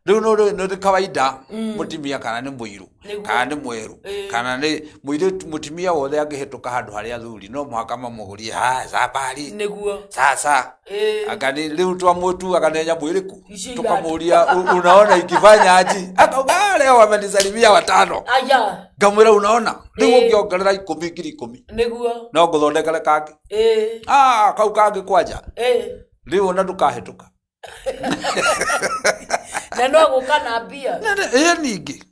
Rĩu no rĩu nĩ kawaida mũtumia kana nĩ mũirũ, kana nĩ mwerũ, kana nĩ mũirĩtu, mũtumia wothe angĩhĩtũka handũ harĩa athuri no mũhaka mamũgũrie, ha safari. Nĩguo. Sasa. Anga nĩ rĩu twamũtuaga nĩ nyamũ ĩrĩkũ? Tukamũria, unaona ikifanya aje? Akauga, leo wamenisalimia watano. Aya. Ngamwĩra unaona? Rĩu ũngĩongerera ikũmi, 10,000. Nĩguo. No ngũthondekere kangĩ. Kau kangĩ kwanja. Rĩu ona ndũkahĩtũka. Na no gũka na mbia. Ĩ ningĩ.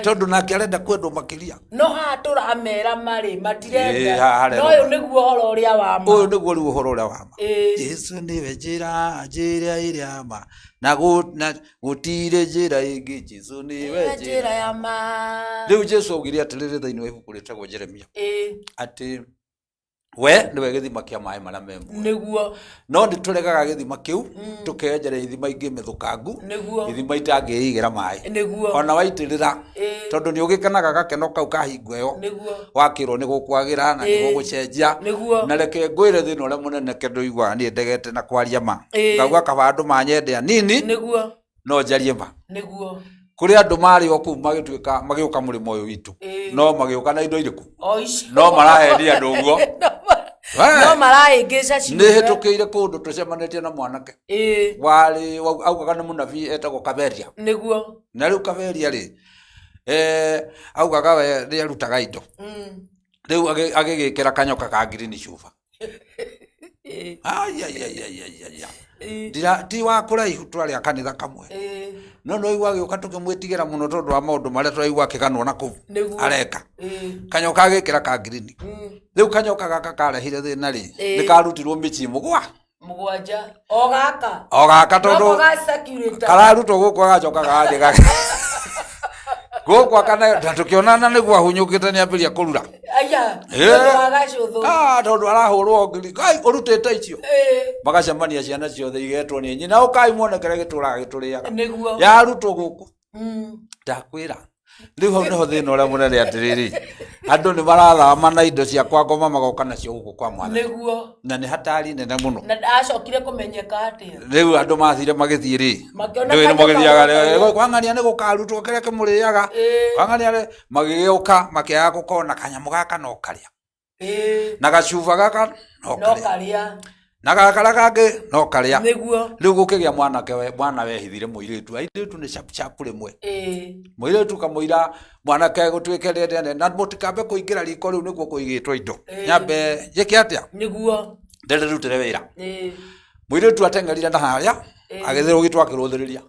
Tondũ nake arenda kwendwo makĩria. No haha tũramera marĩ matirenda. Ĩ, haha harerwo. No ũyũ nĩguo ũhoro ũrĩa wa ma. Ũyũ nĩguo rĩu ũhoro ũrĩa wa ma. Jesu nĩwe njĩra, njĩra ĩrĩa ma. Na gũtirĩ njĩra ĩngĩ, Jesu nĩwe njĩra ya ma. Rĩu Jesu augire atĩrĩrĩ thĩinĩ wa ibuku rĩtagwo Jeremia. Atĩ we nĩwe gĩthima kĩa maĩ marĩa me muoyo. Nĩguo. No nĩ tũregaga gĩthima kĩu, tũkenjera ithima ingĩ mĩthũkangu, Nĩguo. ithima itangĩigĩra maĩ. Nĩguo. Ona waitĩrĩra, tondũ nĩ ũgĩkenaga gakeno kau ka hingo ĩyo. Nĩguo. Wakĩrwo nĩ gũkwagĩra na nĩ gũgũcenjia. Nĩguo. Na reke ngwĩre thĩna ũrĩa mũnene kĩndũ iguaga niĩ ndegete na kwaria ma. Ngauga kaba andũ manyende anini. Nĩguo. No njarie ma. Nĩguo. Kũrĩ andũ marĩ o kũu magĩtuĩka magĩũka mũrĩmo ũyũ witũ. No magĩũka na indo irĩkũ? O icio. No maraheria andũ ũguo. We! No marahĩngĩca ciũmbe. Nĩ hĩtũkĩire kũndũ tũcemanĩtie na mwanake. Warĩ, augaga nĩ mũnabii etagwo Kaberia. Nĩguo. Na rĩu Kaberia rĩ, augaga we nĩ arutaga indo. Rĩu agĩgĩkĩra kanyoka ka ngirini cuba. Ai, ai, ai, ai, ai, ai, ai. Ndira, ti wa kũraihu twarĩ a kanitha kamwe. No nĩ waigua agĩũka tũkĩmwĩtigĩra mũno tondũ wa maũndũ marĩa tũraigua akĩganwo na kũu. Nĩguo. Areka. Kanyoka agĩkĩra ka ngirini. Rĩu kanyoka gaka karehire thĩna rĩ, nĩ karutirwo mĩciĩ mũgwa. Mũgwanja. O gaka. O gaka tondũ Noko ga security. kararutwo gũkũ agacoka gagathiĩ gaka. Gũkũ akana, na tũkĩonana nĩguo ahunyũkĩte nĩ ambĩrĩria kũrura. Aya, tondũ wa gacũthũ. Tondũ arahũrwo ngiri. Kai, ũrutĩte icio. Magacemania ciana ciothe igetwo nĩ nyina, ũkai muone kĩrĩa gĩtũraga gĩtũrĩaga. Nĩguo. Yarutwo gũkũ. Ndakwĩra. Rĩu hau nĩho thĩna ũrĩa mũnene atĩrĩrĩ. Andũ nĩ marathama na indo cia kwa ngoma magoka nacio gũkũ kwa mwathani. Nĩguo. Na nĩ hatari nene mũno. Na acokire kũmenyeka atĩa? Rĩu andũ mathire magĩthiĩ rĩ. Makĩona Ndũĩ nĩ kanyoka magĩthiaga gũkũ. rĩ, kwang'ania nĩ gũkarutwo kĩrĩa kĩmũrĩaga. Kwang'ania rĩ, magĩgĩũka makĩaga gũkona kanyamũ gaka no karĩa. Na gacuba gaka no No karĩa. karĩa. Na gakara kangĩ no karĩa. Nĩguo. Rĩu gũkĩgĩa mwanake we, mwana wehithire mũirĩtu. Airĩtu nĩ chap chap rĩmwe. Mũirĩtu kamũira mwanake gũtuĩke rĩrĩa na mũtikambe kũingĩra riko rĩu nĩkuo kũigĩtwo indo. Nyambe njĩke atĩa? Nĩguo. Ndĩrĩrutĩre wĩra. Mũirĩtu ateng'erire na harĩa, agĩthiĩ rũgito akĩrũthĩrĩria.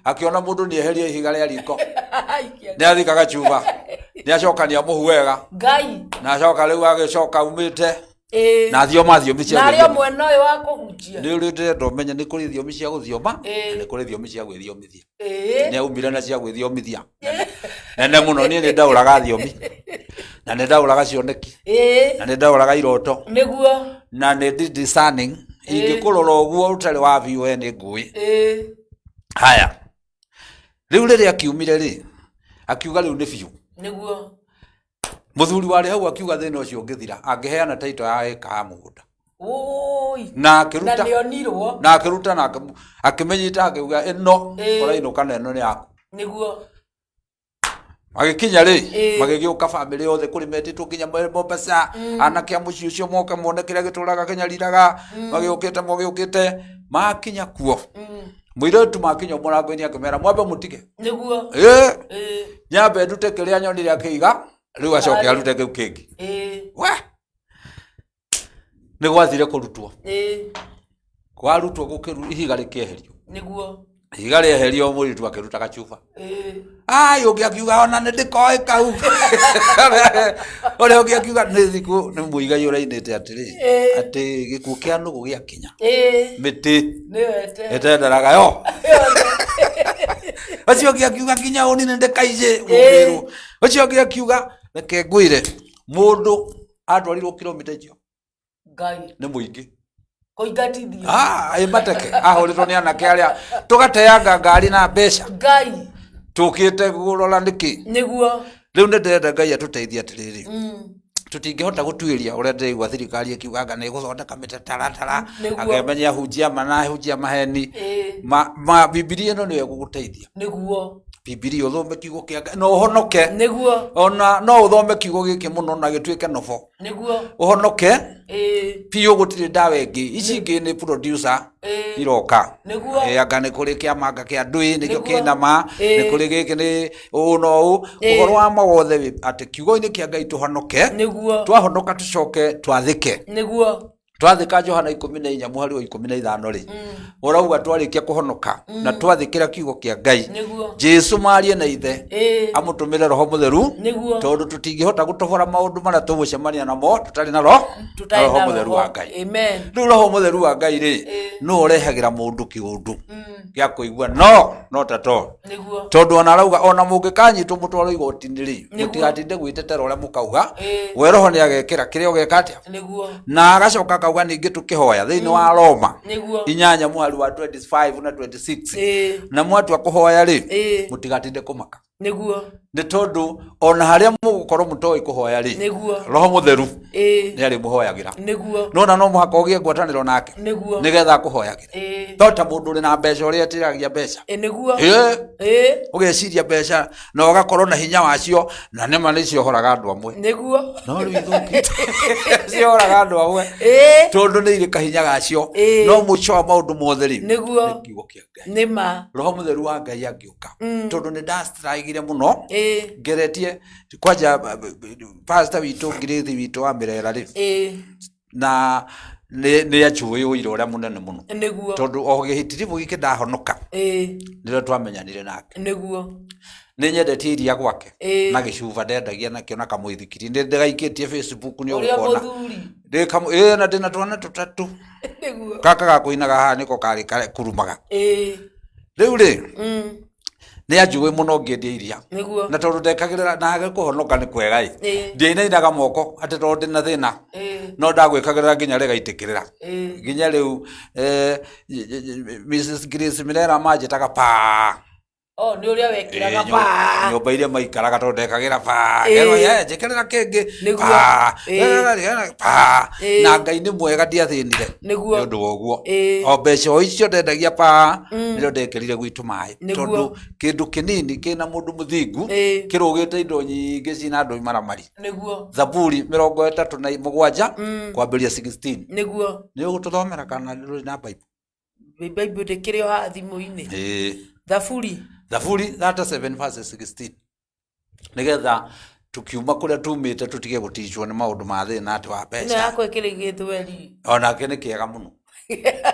Akĩona mũndũ nĩ eheria ihiga rĩa riko. Nĩ athika gacuba. Nĩ acokania mũhu wega. Ngai. Na acoka rĩu agĩcoka umĩte. Na thioma thiomi cia Na arĩ o gũthioma. mwena ũyũ wa kũhunjia. Nĩ ũrĩ ndĩrenda ũmenye nĩ kũrĩ thiomi cia gũthioma, na nĩ kũrĩ thiomi cia gwĩthiomithia. Nĩ aumire na cia gwĩthiomithia. Nene mũno, niĩ nĩ ndaũraga thiomi. Na nĩ ndaũraga cioneki. Na nĩ ndaũraga iroto. Nĩguo. Na nĩ ndi discerning. Ingĩkũrora ũguo ũtarĩ wa biũ we nĩ ngũĩ. Haya. Rĩu rĩrĩa akiumire rĩ, akiuga rĩu nĩ biũ. Nĩguo. Mũthuri warĩ hau akiuga thĩna ũcio ũngĩthira, angĩheana title ya ĩka ya mũgũnda. Ũi. Na akĩruta. Na nĩonirwo. Na akĩruta na akĩmĩnyita akiuga ĩno, ũrainũka na ĩno nĩ yaku. Nĩguo. Magĩkinya rĩ, magĩgĩũka bamĩrĩ yothe kũrĩ metĩtwo nginya Mombasa, anake a mũciĩ ũcio moke mone kĩrĩa gĩtũraga kĩnyariraga, magĩũkĩte magĩũkĩte, makinya kuo. Mũirĩtu makinya mũrango-inĩ akĩmera mwambe mũtige. Nĩguo. Nyambe ndute kĩrĩa nyonire akĩiga, rĩu acoke arute kĩu kĩngĩ. We! Nĩ gwathire kũrutwo. Kwarutwo gũkĩru ihiga rĩkĩeherio. Nĩguo. Ihiga rĩeherio mũirĩtu akĩruta gacuba. Ai, ũngĩ akiuga ona nĩ ndĩkoĩ kau. Ũrĩa ũngĩ akiuga nĩ thikũ nĩ mũigai ũrainĩte atĩrĩ atĩ gĩkuũ kĩa nũgũ gĩakinya mĩtĩ nĩyo ete ĩtenderaga yo. Ũcio ũngĩ akiuga nginya ũni nĩ ndĩkaijĩ ũngĩrwo. Ũcio ũngĩ akiuga reke ngwĩre mũndũ atwarirwo kilomita icio Ngai nĩ mũingĩ. Kũingatithio. Ah, ĩ mateke ahũrĩtwo nĩ anake arĩa tũgateanga ngari na mbeca. Ngai. Tũkĩte kũrora nĩkĩ. Nĩguo. Rĩu nĩ ndĩrenda Ngai atũteithie atĩrĩrĩ, tũtingĩhota gũtuĩria ũrĩa ndĩraigua thirikari ĩkiuga anga nĩ ĩgũthondeka mĩtaratara. Anga ĩmenye ahunjia ma na ahunjia maheni. Ma Bibilia ĩno nĩyo ĩgũgũteithia. Nĩguo. Bibilia ũthome kiugo kĩa Ngai na ũhonoke. Nĩguo. Ona no ũthome kiugo gĩkĩ mũno na gĩtuĩke nobo. Nĩguo. Ũhonoke biũ, gũtirĩ ndawa ĩngĩ. Ici ingĩ nĩ producer iroka. Nĩguo. Anga nĩ kũrĩ kĩama anga kĩa ndũĩ nĩkĩo Nĩguo. kĩna ma, nĩ kũrĩ gĩkĩ nĩ ũũ na ũũ. Ũhoro wa ma wothe wĩ atĩ kiugo-inĩ kĩa Ngai tũhonoke. Nĩguo. Twahonoka tũcoke twathĩke. Nĩguo. Twathĩka Johana 14 mũhari wa 15 rĩ, ũrauga twarĩkia kũhonoka na twathĩkĩra kiugo kĩa Ngai, Nĩguo. Jesu marie na ithe amũtũmĩre Roho Mũtheru, Nĩguo. tondũ tũtingĩhota gũtobora maũndũ marĩa tũgũcemania namo tũtarĩ na roho na Tũtarĩ Roho na Mũtheru Roho. wa Ngai. Amen. Rĩu Roho Mũtheru wa Ngai rĩ, nũ ũrehagĩra mũndũ kĩũndũ gĩa kũigua no no ta to. Nĩguo. Tondũ ona arauga ona mũngĩkanyitwo mũtwarwo igoti-inĩ rĩ, Nĩguo. mũtigatinde gwĩtetera ũrĩa mũkauga. Ĩĩ. We Roho nĩ agekĩra kĩrĩa ũgeka atĩa. Nĩguo. Na agacoka akauga ningĩ tũkĩhoya thĩinĩ wa Roma Nĩguo. 8 mũhari wa 25 na 26, Ĩĩ. na mwatua kũhoya rĩ, Ĩĩ. mũtigatinde kũmaka. Nĩguo. Nĩ tondũ ona harĩa mũgũkorwo mũtoĩ kũhoya rĩ, Nĩguo. Roho Mũtheru Ĩĩ. nĩ arĩmũhoyagĩra. Nĩguo. Nona no mũhaka ũgĩe ngwatanĩro nake Nĩguo. nĩgetha akũhoyagĩre. Ĩĩ. To ta mũndũ ũrĩ na mbeca ũrĩa etĩragia mbeca. Ĩ, nĩguo. Ĩĩ. Ĩĩ. Ũgeciria mbeca na ũgakorwo na hinya wacio, na nĩma nĩ ciohoraga andũ amwe. Nĩguo. No rĩu ithũkĩte ciohoraga andũ amwe Ĩĩ. tondũ nĩ irĩ kahinya gacio. Ĩĩ. No mũico wa maũndũ mothe rĩ, Nĩguo. nĩ kiugo kĩa Ngai. Nĩma. Roho Mũtheru wa Ngai angĩũka, tondũ nĩ ndastragire mũno Ĩĩ. ngeretie kwanja pastor witũ Ngirĩthi witũ wa Mĩrera rĩ, Ĩĩ. na nĩ anjũĩ ũira ũrĩa mũnene mũno. Nĩguo. Tondũ o gĩhitiribũ gĩkĩ ndahonoka, Ĩĩ. nĩrĩo twamenyanire nake. Nĩguo. Nĩ nyendetie iria gwake Ĩĩ. na gĩcuba ndendagia nakĩo na kamũithikiri nĩ ndĩgaikĩtie Facebook nĩ Ũrĩa ũgũkona. Mũthuri. Ndĩ kamũ ĩĩ, na ndĩna twana tũtatũ. Nĩguo. Gaka gakũinaga haha nĩko karĩ kurumaga. Ĩĩ. Rĩu rĩ, nĩ anjũĩ mũno ngĩendia iria. Nĩguo. Na tondũ ndekagĩrĩra na kũhonoka nĩ kwega ĩ, Ĩĩ. ndiainainaga moko atĩ tondũ ndĩna thĩna. Ĩĩ. No ndagwĩkagĩrĩra nginya rĩgaitĩkĩrĩra. Ĩĩ. Nginya rĩu Mrs Grace Mirera manjĩtaga paa. Oh, nĩ ũrĩa wekĩraga Ĩĩ, paa. Nyũmba iria maikaraga tondũ ndekagĩra paa. Ĩĩ. Ngerwo, "Ye, njĩkĩrĩra kĩngĩ." Nĩguo. Paa. Ĩĩ. Paa. Ĩĩ. Na Ngai nĩ mwega, ndiathĩnire Nĩguo. nĩ ũndũ wa ũguo. Ĩĩ. O mbeca o icio ndendagia paa nĩrĩo ndekĩrire gwitũ maĩ. Nĩguo. Tondũ kĩndũ kĩnini kĩna mũndũ mũthingu Ĩĩ. kĩrũgĩte indo nyingĩ cina andũ imaramari. Nĩguo. Thaburi 37 kwambĩrĩria 16. Nĩguo. Nĩ ũgũtũthomera kana ndũrĩ na Bible? Bible ndĩkĩrĩ o haha thimũ-inĩ. Ĩĩ. Thaburi. Thaburi 37 verses 16. Nĩgetha tukiuma kũrĩa tumĩte tũtige gũticwo nĩ maũndũ ma thĩna atĩ wa Ĩno mbeca. yakwa ĩkĩrĩ gĩthweri. Onake nĩ kĩega mũno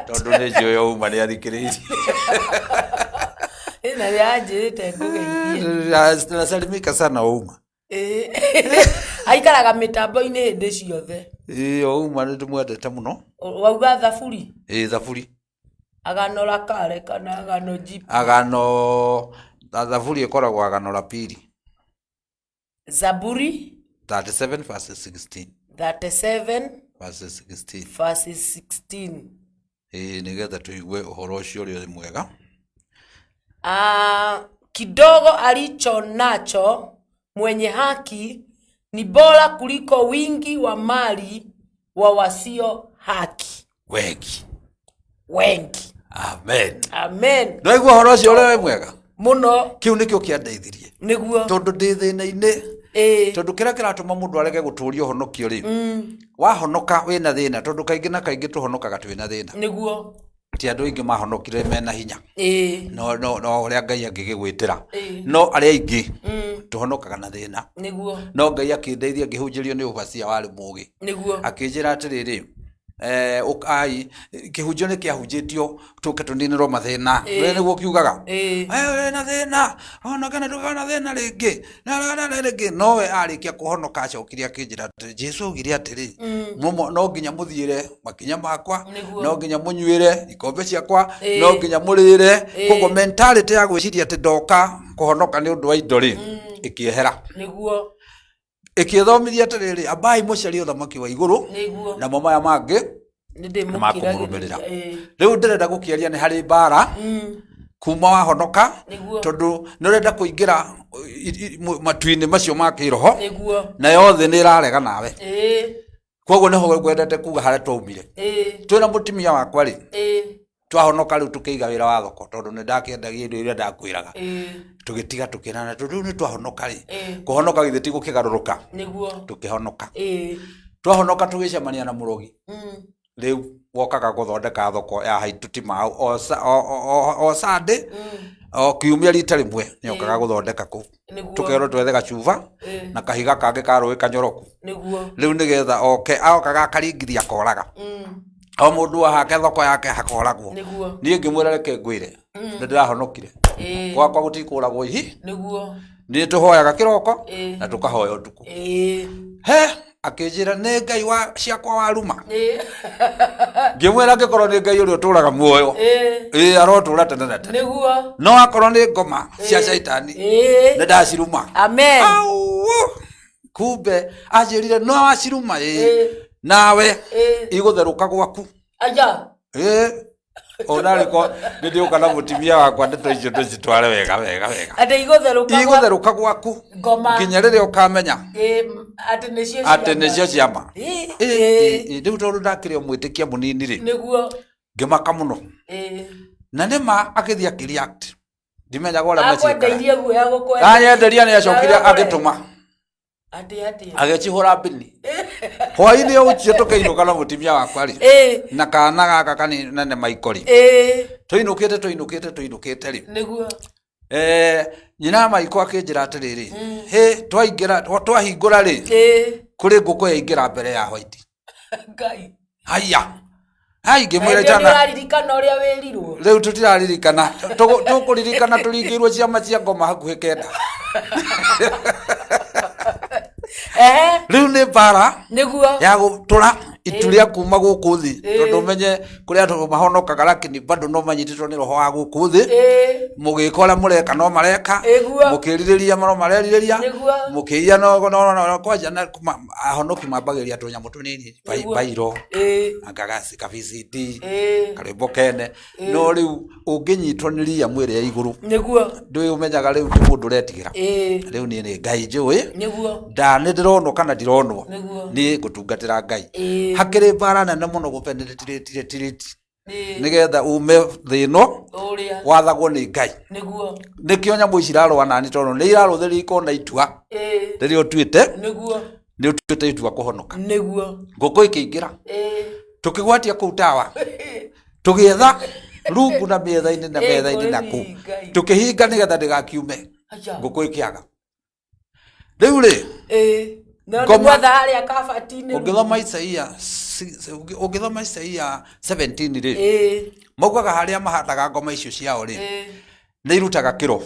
tondũ nĩ njũĩ uma nĩ athikĩrĩirie. Ĩna nĩ anjĩrĩte ngũgeithie. Nasalimika sana Ouma. Ĩĩ. Aikaraga mĩtambo-inĩ hĩndĩ ciothe. Ĩĩ, Ouma nĩ ndĩmwendete mũno. Wauga Thaburi? Ĩĩ, Thaburi. Agano la Kale kana Agano Jipya? Agano, Thaburi ĩkoragwo Agano la Pili. Zaburi 37 verses 16. 37 verses 16. Verses 16. Ĩĩ, nĩgetha tũigue ũhoro ũcio ũrĩa ũrĩ mwega. Ah, kidogo alicho nacho mwenye haki ni bora kuliko wingi wa mali wa wasio haki. Wengi. Wengi. Amen. Amen. Ndwaigua ũhoro ũcio ũrĩa wĩ mwega? Mũno. Kĩu nĩkĩo kĩandeithirie. Nĩguo. Tondũ ndĩ thĩna-inĩ. Ĩĩ. Tondũ kĩrĩa kĩratũma mũndũ arege gũtũria ũhonokio rĩ, wahonoka wĩna thĩna, tondũ kaingĩ na kaingĩ tũhonokaga twĩna thĩna. Nĩguo. Ti andũ aingĩ mahonokire mena hinya. Ĩĩ. No ũrĩa Ngai angĩgĩgwĩtĩra. Ĩĩ. No arĩa aingĩ tũhonokaga na thĩna. Nĩguo. No Ngai akĩndeithia ngĩhunjĩrio nĩ ũbacia warĩ mũgĩ. Nĩguo. Akĩnjĩra atĩrĩrĩ, Ũkai kĩhunjio nĩ kĩahunjĩtio tũke tũninĩrwo mathĩna. We nĩguo kiugaga. "We wĩna thĩna, honoka na ndũkagĩa na thĩna rĩngĩ, na na na rĩngĩ." Nowe arĩkia kũhonoka acokire akĩnjĩra atĩrĩ, Jesu augire atĩrĩ, "Mũmo- no nginya mũthiĩre makinya makwa, no nginya mũnyuĩre ikombe ciakwa, no nginya mũrĩre." Koguo mentality ya gwĩciria atĩ ndoka kũhonoka nĩ ũndũ wa indo rĩ, ĩkĩehera. Ĩkĩthomithia atĩrĩrĩ, ambai mũcarie ũthamaki wa igũrũ, namo maya mangĩ nĩ makũmũrũmĩrĩra. Rĩu ndĩrenda gũkĩaria nĩ harĩ mbara kuma wahonoka, tondũ nĩ ũrenda kũingĩra matu-inĩ macio ma kĩroho, nayo thĩ nĩ ĩrarega nawe. Koguo nĩho ngwendete kuga harĩa twaumire. Twĩna mũtumia wakwa rĩ, twahonoka rĩu tũkĩiga wĩra wa thoko, tondũ nĩ ndakĩendagia indo iria ndakwĩraga. Tũgĩtiga tũkĩrana, tondũ rĩu nĩ twahonoka rĩ, kũhonoka githĩ ti gũkĩgarũrũka? Tũkĩhonoka. Twahonoka tũgĩcemania na mũrogi. Rĩu wokaga gũthondeka thoko ya haitũ ti mau o sa- o- o- o- o Sunday, o kiumia rita rĩmwe nĩokaga gũthondeka kũu. Tũkerwo twethe gacuba na kahiga kangĩ ka rũĩ kanyoroku. Rĩu nĩgetha oke, aokaga akaringithia akoraga o mũndũ ahake thoko yake hakoragwo. Niĩ ngĩmwĩra, reke ngwĩre, nĩ ndĩrahonokire. Gwakwa gũtikũragwo ihi. Nĩ tũhoyaga kĩroko na tũkahoya ũtukũ. He akĩnjĩra nĩ Ngai wa ciakwa waruma. Ngĩmwĩra angĩkorwo nĩ Ngai ũrĩa ũtũraga muoyo, ĩĩ, arotũra tene na tene. No akorwo nĩ ngoma cia caitani, nĩ ndaciruma. Amen. Au! Kumbe anjĩrire no waciruma, ĩĩ, nawe igũtherũka gwaku. Aya. Ĩĩ, ona rĩko nĩ ndĩũka na mũtumia wakwa, ndeto icio tũcitware wega wega wega. Atĩ igũtherũka Igũtherũka gwaku ngoma nginya rĩrĩa ũkamenya atĩ nĩcio atĩ nĩcio ciama. Ĩĩ, rĩu tondũ ndakĩrĩ o mwĩtĩkia mũnini rĩ, ngĩmaka mũno. Na nĩma agĩthiĩ akĩreact, ndimenyaga ũrĩa maciĩkaga. Akwendeirie guoya gũkwenda. Anyenderia, nĩ acokire agĩtũma Atĩ atĩa? Agĩcihũra mbini hwainĩ ũcio. Tũkĩinũka na mũtumia wakwa rĩ, na kana gaka kanene maikori, tũinũkĩte tũinũkĩte tũinũkĩte rĩ, nyina maiko akĩnjĩra atĩrĩrĩ, hĩ, twaingĩra, twahingũra rĩ, kũrĩ ngũkũ yaingĩra mbere ya white. Ngai. Haya hai, ngĩmwĩra Nĩ itana ũraririkana ũrĩa wĩrirwo? Rĩu tũtiraririkana. Tũkũririkana tũringĩirwo ciama cia ngoma hakuhĩ 9. Rĩu nĩ mbara ya gũtũra itu rĩa kuma gũkũ thĩ, tondũ ũmenye kũrĩ andũ mahonokaga lakini bado no manyitĩtwo nĩ roho wa gũkũ thĩ. Mũgĩka ũrĩa mũreka no mareka. Mũkĩrirĩria no marerirĩria. Mũkĩiya no kwanja na ahonoki mambagĩrĩria tũnyamũ tũnini, bairo, anga ka VCD, karwĩmbo kene. No rĩu ũngĩnyitwo nĩ ria mwĩrĩ ya igũrũ, ndũĩ ũmenyaga rĩu ti mũndũ ũretigĩra. Rĩu niĩ nĩ Ngai njũĩ. Nda nĩ ndĩronwo kana ndironwo, niĩ ngũtungatĩra Ngai. Hakĩrĩ mbara nene mũno gũpenetrate nĩgetha ume thĩ ĩno ũrĩa wathagwo nĩ Ngai. Nĩkĩo nyamũ ici irarũa nani, tondũ nĩ irarũthĩrĩria ikona itua rĩrĩa ũtuĩte. Nĩ ũtuĩte itua kũhonoka. Ngũkũ ĩkĩingĩra, tũkĩgwatia kũu tawa, tũgĩetha rungu na mĩetha-inĩ na metha-inĩ na kũu. Kweli, Ngai. Tũkĩhinga nĩgetha ndĩgakiume. Acha. Ngũkũ ĩkĩaga rĩu rĩ. No nĩ Ngoma. mwetha harĩa kabati-inĩ. Ũngĩthoma Isaia ũngĩthoma Isaia 17 rĩ, maugaga harĩa mahandaga ngoma icio ciao rĩ, nĩ irutaga kĩro.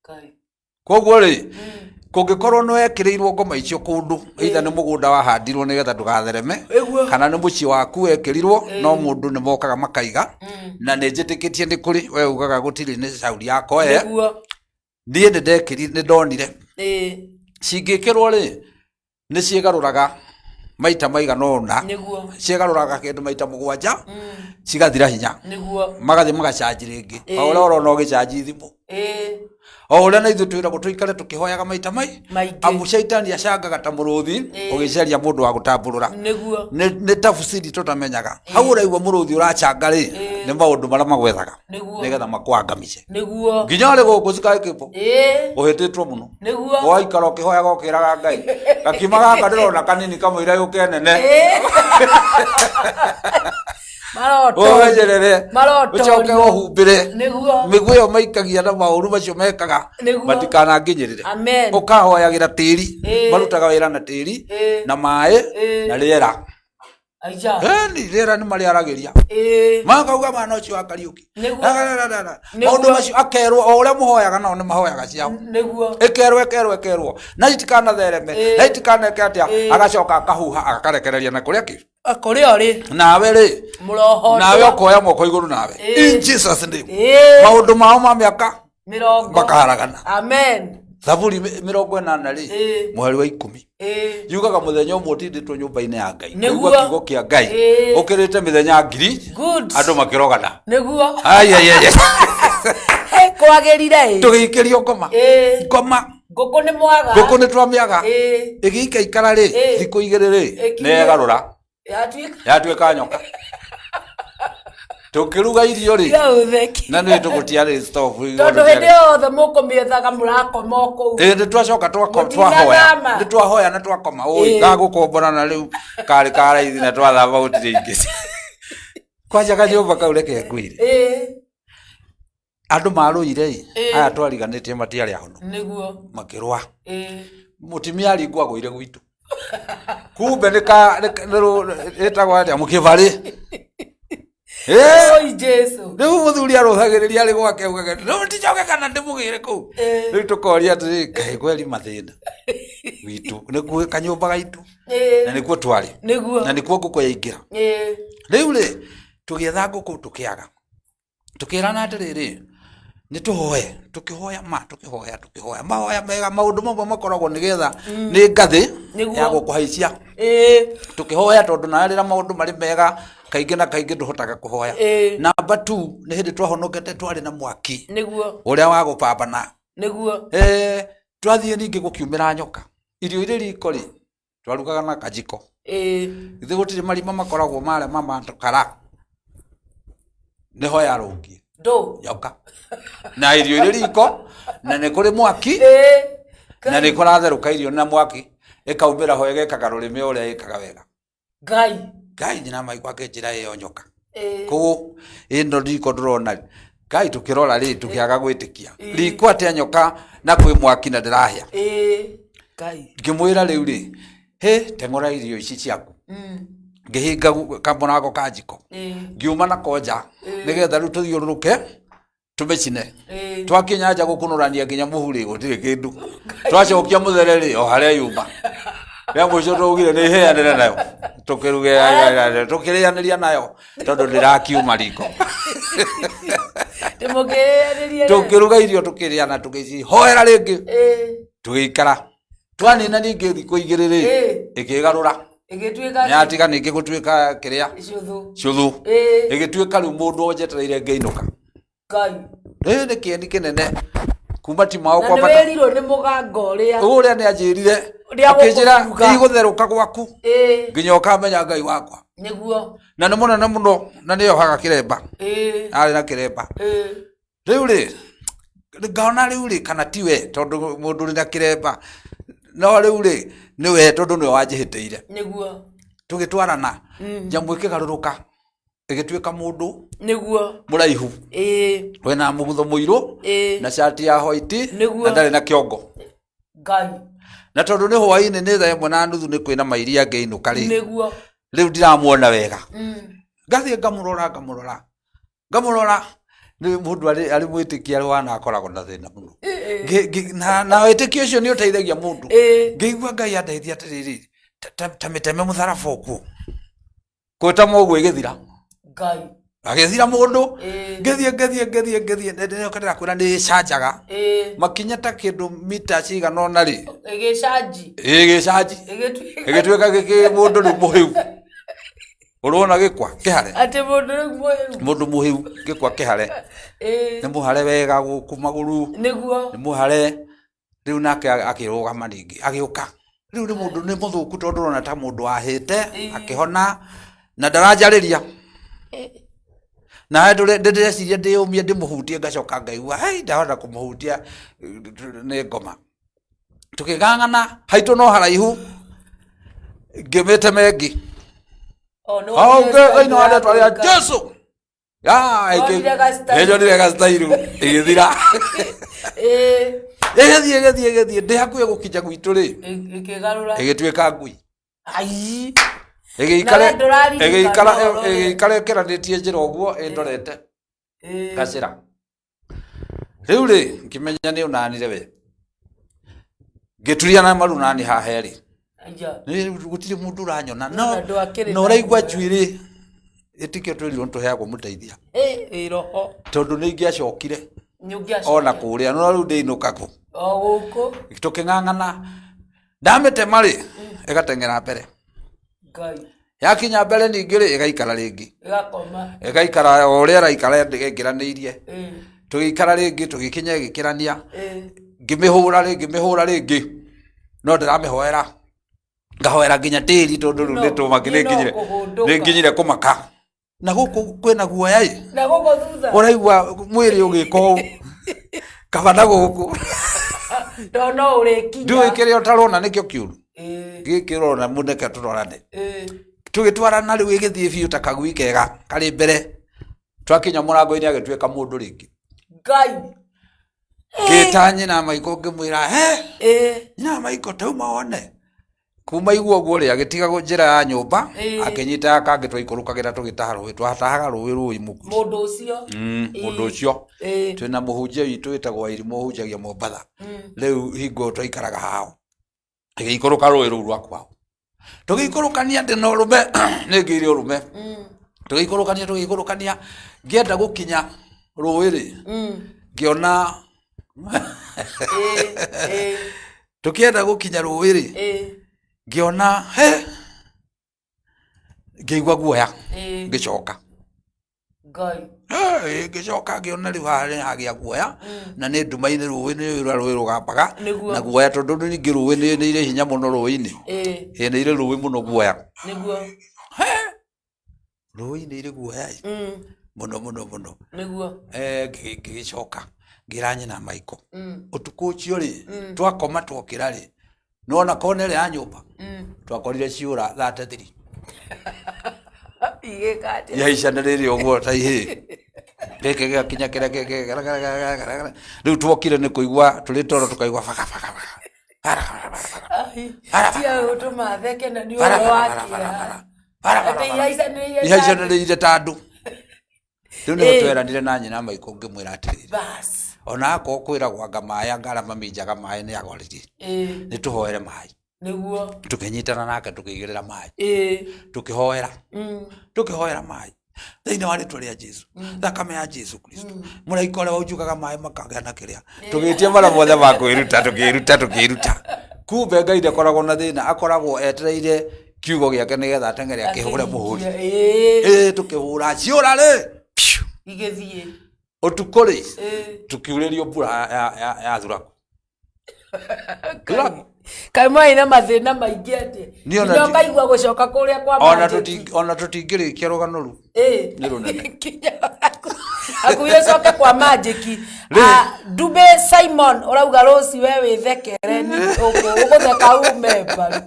Ngai. Koguo rĩ, kũngĩkorwo nĩ wekĩrĩirwo ngoma icio kũndũ, either nĩ mũgũnda wahandirwo nĩgetha ndũgathereme, kana nĩ mũciĩ waku wekĩrirwo, no mũndũ nĩ mokaga makaiga. Na nĩ njĩtĩkĩtie nĩ kũrĩ we ugaga gũtirĩ, nĩ cauri yakwa we. Niĩ nĩ ndekĩri, nĩ ndonire cingĩkĩrwo rĩ, nĩ ciĩgarũraga maita maigana ũna. Ciĩgarũraga kĩndũ maita 7, cigathira hinya. Magathiĩ magacanji rĩngĩ, o ũrĩa ũrona ũgĩcanji thimũ, o ũrĩa na ithuĩ twĩragwo tũikare tũkĩhoyaga maita mai Maingĩ. Amu caitani acangaga ta mũrũthi ũgĩcaria mũndũ wa gũtambũrũra. Nĩ tafsiri tũtamenyaga hau ũraigua mũrũthi ũracanga rĩ, nĩ maũndũ marĩa magwethaga nĩgetha makwangamice nginya ũrĩ gũkũ cikaĩkĩpo ũhĩtĩtwo mũno. Waikara ũkĩhoyaga ũkĩraga Ngai, gakima gaka ndĩrona kanini kamũira yũke nene. Maroto. Ũmenyerere. Marotorio. Ũcoke ũhumbĩre mĩguĩ ĩyo maikagia na maũru macio mekaga matikananginyĩrĩre. Amen. Ũkahoyagĩra tĩri. Marutaga wĩra na tĩri na maĩ na rĩera. Aija. Eni rĩera nĩ marĩaragĩria. Ĩĩ. Makauga mwana ũcio wa Kariũki. Nĩguo. Na, maũndũ macio akerwo o ũrĩa mũhoyaga nao nĩ mahoyaga ciao. Nĩguo. Ĩkerwo ĩkerwo ĩkerwo na itikanathereme Ĩĩ. na itikaneke atĩa Ĩĩ. agacoka akahuha agakarekereria na kũrĩa kĩ Kũrĩa ũrĩ. nawe rĩ Mũroho. nawe ũkoya moko igũrũ nawe Ĩĩ. in Jesus name Ĩĩ. maũndũ mao ma mĩaka Mĩrongo. makaharagana Amen. thaburi 80 rĩ Ĩĩ. mũhari wa 10 Ĩĩ. yugaga mũthenya ũmwe ũtindĩtwo nyũmba-inĩ ya Ngai Nĩguo. kũigua kiugo kĩa Ngai Ĩĩ. ũkĩrĩte mĩthenya 1000 Good. andũ makĩrogana Nĩguo. Ai, ai, ai, ai. He, kwagĩrire ĩ. tũgĩikĩrio ngoma Ĩĩ. ngoma Ngũkũ nĩ mwaga. ngũkũ nĩ twamĩaga Ĩĩ. ĩgĩikaikara rĩ Ĩĩ. thikũ igĩrĩ rĩ Ĩkinye. nĩ yegarũra Yatuĩka. yatuĩka nyoka tũkĩruga irio rĩ Tiga ũtheki. na nĩ tũgũtiarĩ stove Tondũ hĩndĩ yothe mũkũmĩethaga mũrakoma o kũu. ĩĩ nĩ twacoka twahoya Mũtinathama. nĩ twahoya na twakoma ũi Ĩĩ. gagũkombora na rĩu karĩ ka raithi na twathama gũtirĩ ingĩ kwanja kanyũmba kau reke ngwĩre Ĩĩ. andũ marũire ĩ Ĩĩ. aya twariganĩtie matiarĩ ahono Nĩguo. makĩrũa Ĩĩ. mũtumia aringwo agũire gwitũ kumbe nĩ ka nĩ ĩtagwo atĩa mũkĩbarĩ Ĩĩ, Oi Jesu. rĩu mũthuri arũthagĩrĩria arĩ gwake augaga rĩu ndicoke kana ndĩmũgĩre kũu Ĩĩ. rĩu tũkoria atĩrĩ kaĩ kweri mathĩna gwitũ nĩkuo kanyũmba gaitũ Ĩĩ. na nĩkuo twarĩ Nĩguo. na nĩkuo ngũkũ yaingĩra Ĩĩ. rĩu rĩ tũgĩetha ngũkũ tũkĩaga tũkĩrana atĩrĩrĩ nĩ tũhoe tũkĩhoya ma tũkĩhoya tũkĩhoya mahoya mega maũndũ mamwe makoragwo nĩgetha nĩ ngathĩ Nĩguo. ya gũkũhaicia Ĩĩ. tũkĩhoya tondũ na rĩrĩa maũndũ marĩ mega kaingĩ na kaingĩ ndũhotaga kũhoya Ĩĩ. namba 2 nĩ hĩndĩ twahonokete twarĩ na mwaki Nĩguo. ũrĩa wa gũpambana Nĩguo. Eh, twathiĩ ningĩ gũkiumĩra nyoka irio irĩ riko rĩ twarugaga na kajiko Ĩĩ. ithe gũtirĩ marima makoragwo marĩa mamatũkara nĩho yarũngie Ndũ. nyoka na irio irĩ riko na nĩ kũrĩ mwaki Ĩĩ. na nĩ kũratherũka irio na mwaki ĩkaumĩra ho ĩgekaga rũrĩmĩ ũrĩa ĩkaga wega Ngai. ngai nyina maigua akĩnjĩra ĩyo nyoka Ĩĩ. kũu ĩno riko ndũrona ngai tũkĩrora rĩ tũkĩaga gwĩtĩkia riko atĩa nyoka na kwĩ mwaki na ndĩrahĩa Ĩĩ. Ngai. ngĩmwĩra rĩu rĩ hĩ teng'ũra irio ici ciaku ngĩhinga kamũrango ka njiko Ĩĩ. ngiuma nako nja nĩgetha rĩu tũthiũrũrũke tũmĩcine Ĩĩ. twakinya nja gũkunũrania nginya mũhu rĩ gũtirĩ kĩndũ twacokia mũthere rĩ o harĩa yuma rĩa mũico twaugire nĩ heanĩre nayo tũkĩruge tũkĩrĩanĩria nayo tondũ ndĩrakiuma riko Ndĩmũkĩrĩanĩrie. tũkĩruga irio tũkĩrĩa na tũgĩcihoera rĩngĩ Ĩĩ. tũgĩikara twanina ningĩ thikũ igĩrĩ rĩ Ĩĩ. ĩkĩgarũra Ĩgĩtuĩka nĩyatiga ningĩ gũtuĩka kĩrĩa icũthũ. cũthũ Ĩĩ. ĩgĩtuĩka rĩu mũndũ onjetereire ngĩinũka Ngai. rĩrĩ nĩ kĩeni kĩnene kuma ti mao Na nĩ kwambata wĩrirwo nĩ mũgango ũrĩa. ũrĩa nĩ anjĩrire Ũrĩa akĩnjĩra gũkũbuga. igũtherũka gwaku Ĩĩ. nginya ũkamenya ngai wakwa Nĩguo. na nĩ mũnene mũno na nĩ ohaga kĩremba Ĩĩ. arĩ na kĩremba Ĩĩ. rĩu rĩ ngona rĩu rĩ kana ti we tondũ mũndũ ũrĩ na kĩremba no rĩu rĩ nĩ we tondũ nĩwe wanjĩhĩtĩire Nĩguo. tũgĩtwarana nyamũ ĩkĩgarũrũka ĩgĩtuĩka mũndũ Nĩguo. mũraihu Ĩĩ. wĩna mũgutho mũirũ Ĩĩ. na cati ya white Nĩguo. na ndarĩ na kĩongo Ngai. na tondũ nĩ hwaĩ-inĩ nĩ thaa 1:30 nĩ kwĩna mairia ngĩinũka rĩ Nĩguo. rĩu ndiramuona wega ngathiĩ ngamũrora ngamũrora ngamũrora nĩ mũndũ arĩ mwĩtĩkia arĩ wana akoragwo na thĩna mũno na wĩtĩkio ũcio nĩ ũteithagia mũndũ Ĩĩ. ngĩigua ngai andeithia atĩrĩrĩ ta mĩteme mũtharaba ũguo gwĩta mũguo ĩgĩthira Ngai. agĩthira mũndũ Ĩĩ. ngĩthiĩ ngĩthiĩ ngĩthiĩ ngĩthiĩ ndĩrakwĩra nĩ ĩcanjaga Ĩĩ. makinya ta kĩndũ mita cigana ũna rĩ Ĩgĩcanji. ĩgĩcanji Ĩgĩtuĩka. ĩgĩtuĩka gĩkĩ mũndũ rĩu mũhĩu ũrona gĩkwa kĩhare Atĩ mũndũ rĩu mũhĩu. mũndũ mũhĩu gĩkwa kĩhare Ĩĩ. nĩ mũhare wega gũkũ magũrũ Nĩguo. nĩ mũhare rĩu nake akĩrũgama rĩngĩ agĩũka rĩu nĩ mũndũ nĩ mũthũku tondũ ũrona ta mũndũ wahĩte akĩhona na ndaranjarĩria na ndĩreciria ndĩyũmie ndĩmũhutie ngacoka ngaigua hei ndahota kũmũhutia nĩ ngoma tũkĩng'ang'ana haitũ no haraihu ngĩmĩtema ĩngĩ O, nĩ hau wonire thĩinĩ wa style rĩtwa rĩa ya gwĩka. Jesu Wonire gastyle. nĩnjonire gastairu ĩgĩthira Ĩĩ. ĩgĩthiĩ ĩgĩthiĩ ĩgĩthiĩ ndĩ hakuhĩ gũkinya gwitũ rĩ Ĩkĩgarũra. ĩgĩtuĩka ngui Ai. Ĩgĩikara Na we ndũraririkana ĩgĩikara ũhoro ũrĩa. ĩgĩikara ĩkĩranĩtie njĩra ũguo ĩndorete Ĩĩ. gacĩra rĩu rĩ ngĩmenya nĩ ũnanire we ngĩturia na maru nani haha erĩ Aya. Nĩ gũtirĩ mũndũ ũranyona Na no ndwakĩrĩ na na ũraigua guoya. njuĩrĩ ĩtikĩo twĩrirwo nĩ tũheagwo mũteithia Ĩ, ĩ roho tondũ nĩ ingĩacokire nĩ ũngĩacokire. ona kũrĩa no rĩu ndĩinũka kũ o gũkũ tũkĩng'ang'ana ndamĩtema rĩ ĩgateng'era mbere ngai yakinya mbere ningĩ rĩ ĩgaikara rĩngĩ ĩgakoma ĩgaikara o ũrĩa ĩraikara ĩngĩranĩirie Ĩ, tũgĩikara rĩngĩ tũgĩkinya ĩgĩkĩrania ĩ. ngĩmĩhũra rĩngĩ mĩhũra rĩngĩ no ndĩramĩhoera ngahoera nginya tĩri tondũ rĩu No, nĩ tũmaki niĩ no nĩnginyire kũhũndũka. nĩnginyire kũmaka na gũkũ kwĩna guoya ĩ na gũkũ thutha ũraigua mwĩrĩ ũgĩka ũũ kaba na gũkũ to no ũrĩkinya ndiũĩ kĩrĩa ũtarona nĩkĩo kĩũru Ĩ, gĩkĩ ũrona mũneke tũrorane ĩ. tũgĩtwarana rĩu ĩgĩthiĩ biũ ta kagui kega karĩ mbere twakinya mũrango-inĩ agĩtuĩka mũndũ rĩngĩ ngai ngĩta nyina maiko ngĩmwĩra he Ĩ, nyina maiko tauma wone kuma igua ũguo rĩ agĩtiga njĩra ya nyũmba Ĩĩ. akĩnyita kangĩ twaikũrũkagĩra tũgĩtaha rũĩ twatahaga rũĩ rũĩ mũku mũndũ ũcio mũndũ ũcio Ĩ. twĩna mũhunjia witũ wĩtagwo Wairimũ ũhunjagia Mombatha rĩu hingo twaikaraga hao ĩgĩikũrũka rũĩ rũu rwa kwao tũgĩikũrũkania ndĩ na ũrũme nĩ ngĩire ũrũme tũgĩikũrũkania tũgĩikũrũkania ngĩenda gũkinya rũĩ rĩ ngĩona Ĩ, ĩ, tũkĩenda gũkinya rũĩ rĩ ĩ, ngĩona he ngĩigua guoya ĩ. ngĩcoka ngai Eh, ngĩcoka ngĩona rĩu haha nĩ hagĩa guoya na nĩ nduma-inĩ rũĩ nĩ ũrĩa rũĩ rũgambaga Nĩguo. na guoya tondũ ningĩ rũĩ nĩ nĩ irĩ hinya mũno rũĩ-inĩ Ĩ, ĩ nĩ irĩ rũĩ mũno guoya nĩguo rũĩ-inĩ irĩ guoya ĩ Mm, mũno mũno mũno nĩguo Eh, ngĩgĩcoka ngĩra nyina maiko Mm, ũtukũ ũcio rĩ twakoma twokĩra rĩ nĩwona kona ĩrĩa ya nyũmba mm. twakorire ciũra 33 igĩka atĩa ihaicanĩrĩire ũguo ta ihĩ gĩkĩ gĩgakinya kĩrĩa gĩkĩ rĩu twokire nĩ kũigua tũrĩ toro tũkaigua baka baka baka bara bara bara Ai, Bara, tiga gũtũma theke na nĩ bara ũhoro bara wa bara bara kĩeha bara bara atĩ bara ihaicanĩrĩire ihaicanĩrĩire ta andũ rĩu nĩho Ĩ. tweranire na nyina maikũ ngĩmwĩra atĩrĩrĩ bas ona akorwo kwĩragwo anga maĩ anga arĩa maminjaga maĩ nĩ agorire Ĩ, nĩ tũhoere maĩ nĩguo tũkĩnyitana nake tũkĩigĩrĩra maĩ Ĩ, tũkĩhoera mm, tũkĩhoera maĩ thĩinĩ wa rĩtwa rĩa jesu thakame ya jesu kristo mũraika ũrĩa waunjugaga maĩ makagĩa na kĩrĩa tũgĩtia marĩa mothe ma kwĩruta tũkĩruta tũkĩruta kumbe ngai ndakoragwo na thĩna akoragwo etereire kiugo gĩake nĩgetha ateng'ere akĩhũre mũhũri Ĩ, ĩ tũkĩhũra ciũra rĩ Piu! igĩthiĩ ũtukũ rĩ Ĩ. tũkiurĩrio mbura ya- ya- ya thuraku thuraku kaĩ mwarĩ na mathĩna maingĩ atĩ Niĩ ona nginya ti- ũkaigua gũcoka kũrĩa kwa ona Manjĩki. tũti- ona tũtingĩrĩkia rũgano rũu Ĩ. Nĩ rũnene. Nginya hakuhĩ ũcoke kwa manjĩki Rĩ. Ah, Dube Simon ũrauga rũci we wĩthekere nĩ- ũgũtheka ume mbaru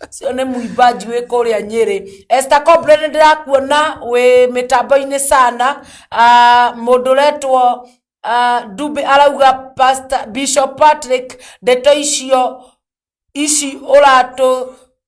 cio nĩ mũimbanji wĩ kũrĩa Nyĩrĩ Esther Coble nĩ ndĩrakuona wĩ mĩtambo-inĩ sana Ah, mũndũ ũretwo ah, Dube arauga Pastor Bishop Patrick ndeto icio ici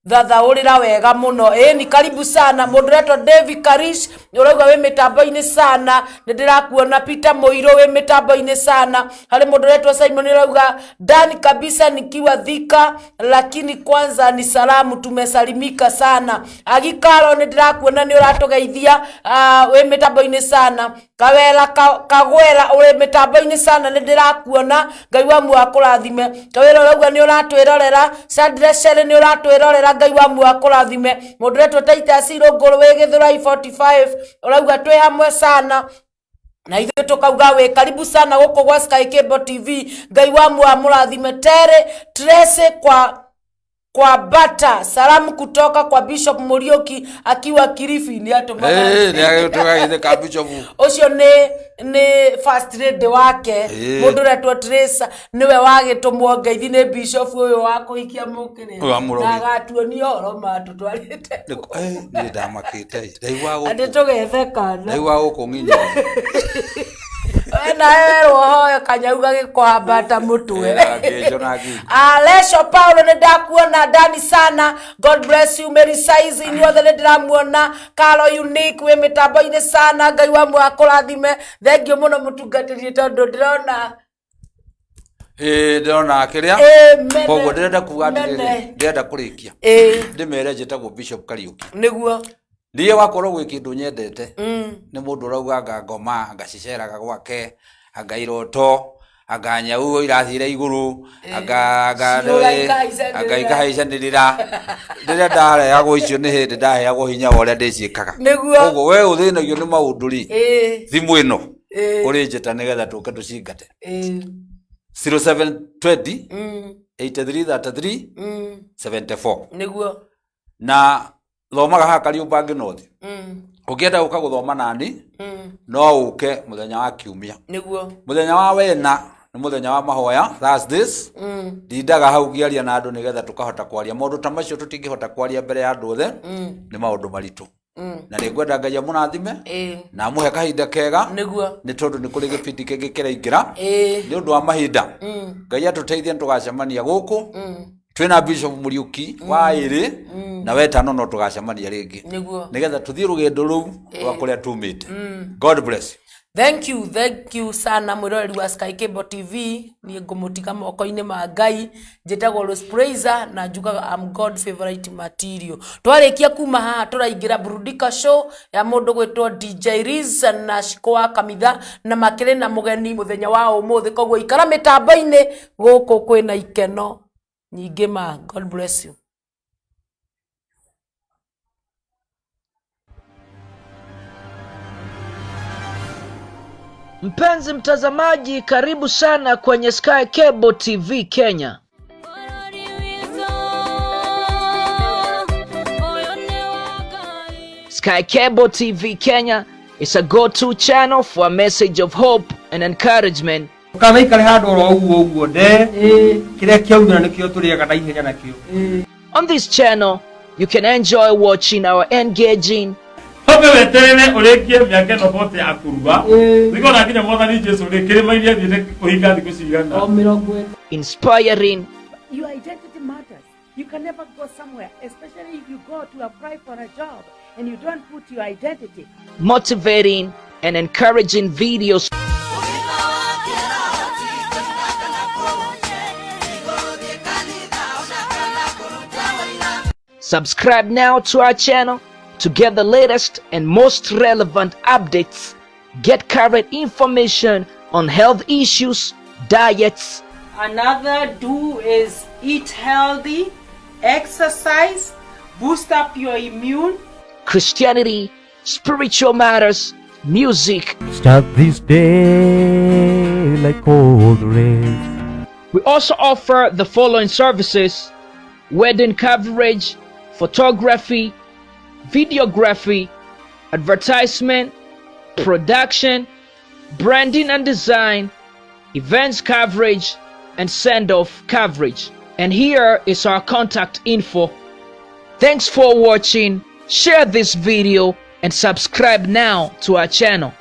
ũratũthathaũrĩra wega mũno ĩni karibu sana mũndũ ũretwo David Karish ũrauga wĩ mĩtambo-inĩ sana nĩ ndĩrakuona Peter Mũirũ wĩ mĩtambo-inĩ sana harĩ mũndũ ũretwo Simon ũrauga ndani kabisa nikiwa Thika lakini kwanza ni salamu tumesalimika sana Agikaro nĩ ndĩrakuona nĩ ũratũgeithia ah, wĩ mĩtambo-inĩ sana kawera ka- kagwera ũrĩ mĩtambo-inĩ sana nĩ ndĩrakuona ngai wa muoyo akũrathime kawera ũrauga nĩ ũratwĩrorera Sandra Shere nĩ ũratwĩrorera ngai wa muoyo akũrathime mũndũ ũretwo Titus Irũngũrũ wĩ Gĩthũrai 45 ũrauga twĩ hamwe sana na ithuĩ tũkauga wĩ karibu sana gũkũ gwa Sky Cable TV ngai wa muoyo amũrathime Terry Tracy kwa kwa bata salamu kutoka kwa Bishop Muriuki akiwa Kilifi nĩ atũmaga Ĩ, nĩ agĩtũgagĩtheka bishop ũcio nĩ nĩ first lady wake Ĩĩ. mũndũ ũretwo Tracer nĩwe wagĩtũmwo ngeithi nĩ bishop ũyũ wa kũhikia mũkĩrĩa Ũyũ wa mũrogi. na agatuonia ũhoro matũtwarĩte niĩ ndamakĩte ĩ. ndaigua atĩ gũkũ tũgethekana ndaigua gũkũ nginya We nawe werwo hoyo kanyau gagĩkũhambata mũtwe. Ngĩnjo na ngingo. Alesho Paulo nĩ ndakuona ndani sana. God bless you. Mary Size inyuothe nĩ ndĩramuona. Karo Unique wĩ mĩtambo-inĩ sana. Ngai wa muoyo akũrathime. Thank you mũno mũtungatĩri tondũ ndĩrona Ĩĩ, ndĩrona kĩrĩa. Ĩĩ, mene, Koguo ndĩrenda kuga atĩrĩrĩ, mene. ndĩrenda kũrĩkia Ĩĩ, ndĩmere njĩtagwo Bishop Kariũki. Nĩguo. Niĩ wakorwo gwĩ kĩndũ nyendete nĩ mũndũ ũrauga anga ngoma, anga ciceraga gwake, anga iroto, anga nyau irathiĩra igũrũ, anga anga Ciũra ikahaicanĩrĩra. anga ikahaicanĩrĩra. Rĩrĩa ndaheagwo icio nĩ hĩndĩ ndaheagwo hinya wa ũrĩa ndĩciĩkaga. Nĩguo. Koguo we ũthĩnagio nĩ maũndũ rĩ, thimũ ĩno ũrĩnjĩta nĩgetha tũke tũcingate. 0720 8333 74. Nĩguo. Na thomaga haha Kariũmbangi North. Ũngĩenda gũka gũthoma nani, no ũke mũthenya wa kiumia. Nĩguo. Mũthenya wa wena nĩ mũthenya wa mahoya, Thursdays. Ndindaga hau ngĩaria na andũ nĩgetha tũkahota kwaria maũndũ ta macio. Tũtingĩhota kwaria mbere ya andũ othe, nĩ maũndũ maritũ, na nĩ ngwenda Ngai amũrathime na amũhe kahinda kega, Nĩguo. nĩ tondũ nĩ kũrĩ gĩbindi kĩngĩ kĩraingĩra. Nĩ ũndũ wa mahinda, Ngai atũteithie, nĩ tũgacemania gũkũ twĩna Bishop Mũriũki wa ĩrĩ na wetano, no tũgacemania rĩngĩ Nĩguo. nĩgetha tũthiĩ rũgendo rũu rwa kũrĩa tumĩte. God bless you. Thank you, thank you sana mwĩroreri wa Sky Cable TV. Niĩ ngũmũtiga moko-inĩ ma Ngai. Njĩtagwo Rose Praiser na njugaga am God favorite material. Twarĩkia kuma haha tũraingĩra Burudika Show ya mũndũ gwĩtwo DJ Riz na Shiko wa Kamitha, na makĩrĩ na mũgeni mũthenya wa ũmũthĩ. Koguo ikara mĩtambo-inĩ, gũkũ kwĩna ikeno nyingĩ ma. God bless you. Mpenzi mtazamaji, karibu sana kwenye Sky Cable TV Kenya. Bũrũri witũ ũyũ nĩ wa Ngai. Sky Cable TV Kenya is a go-to channel for a message of hope and encouragement. Ndũkanaikare handũ oro ũguo ũguo nde kĩrĩa kĩaumĩra nĩkĩo tũrĩaga na ihenya nakĩo. On this channel, you can enjoy watching our engaging, Wambe weterere ũrĩkie mĩaka ĩno 40 ya kũrua nĩkona nginya mwathani Jesu rĩ kĩrĩma-inĩ athiĩte kũhinga thikũ cigana. Inspiring, Your identity matters. You can never go somewhere, especially if you go to apply for a job and you don't put your identity. Motivating, and encouraging videos. Ũgima wa kĩroho ti kũina kana kũhunjia, ti gũthiĩ kanitha ona kana kũruta wĩira. Subscribe now to our channel to get the latest and most relevant updates. Get current information on health issues, diets, Another do is eat healthy, exercise, boost up your immune. Christianity, spiritual matters, music. Start this day like all the rest. We also offer the following services: wedding coverage, photography, videography, advertisement, production, branding and design, events coverage, and send off coverage. And here is our contact info. Thanks for watching. Share this video and subscribe now to our channel.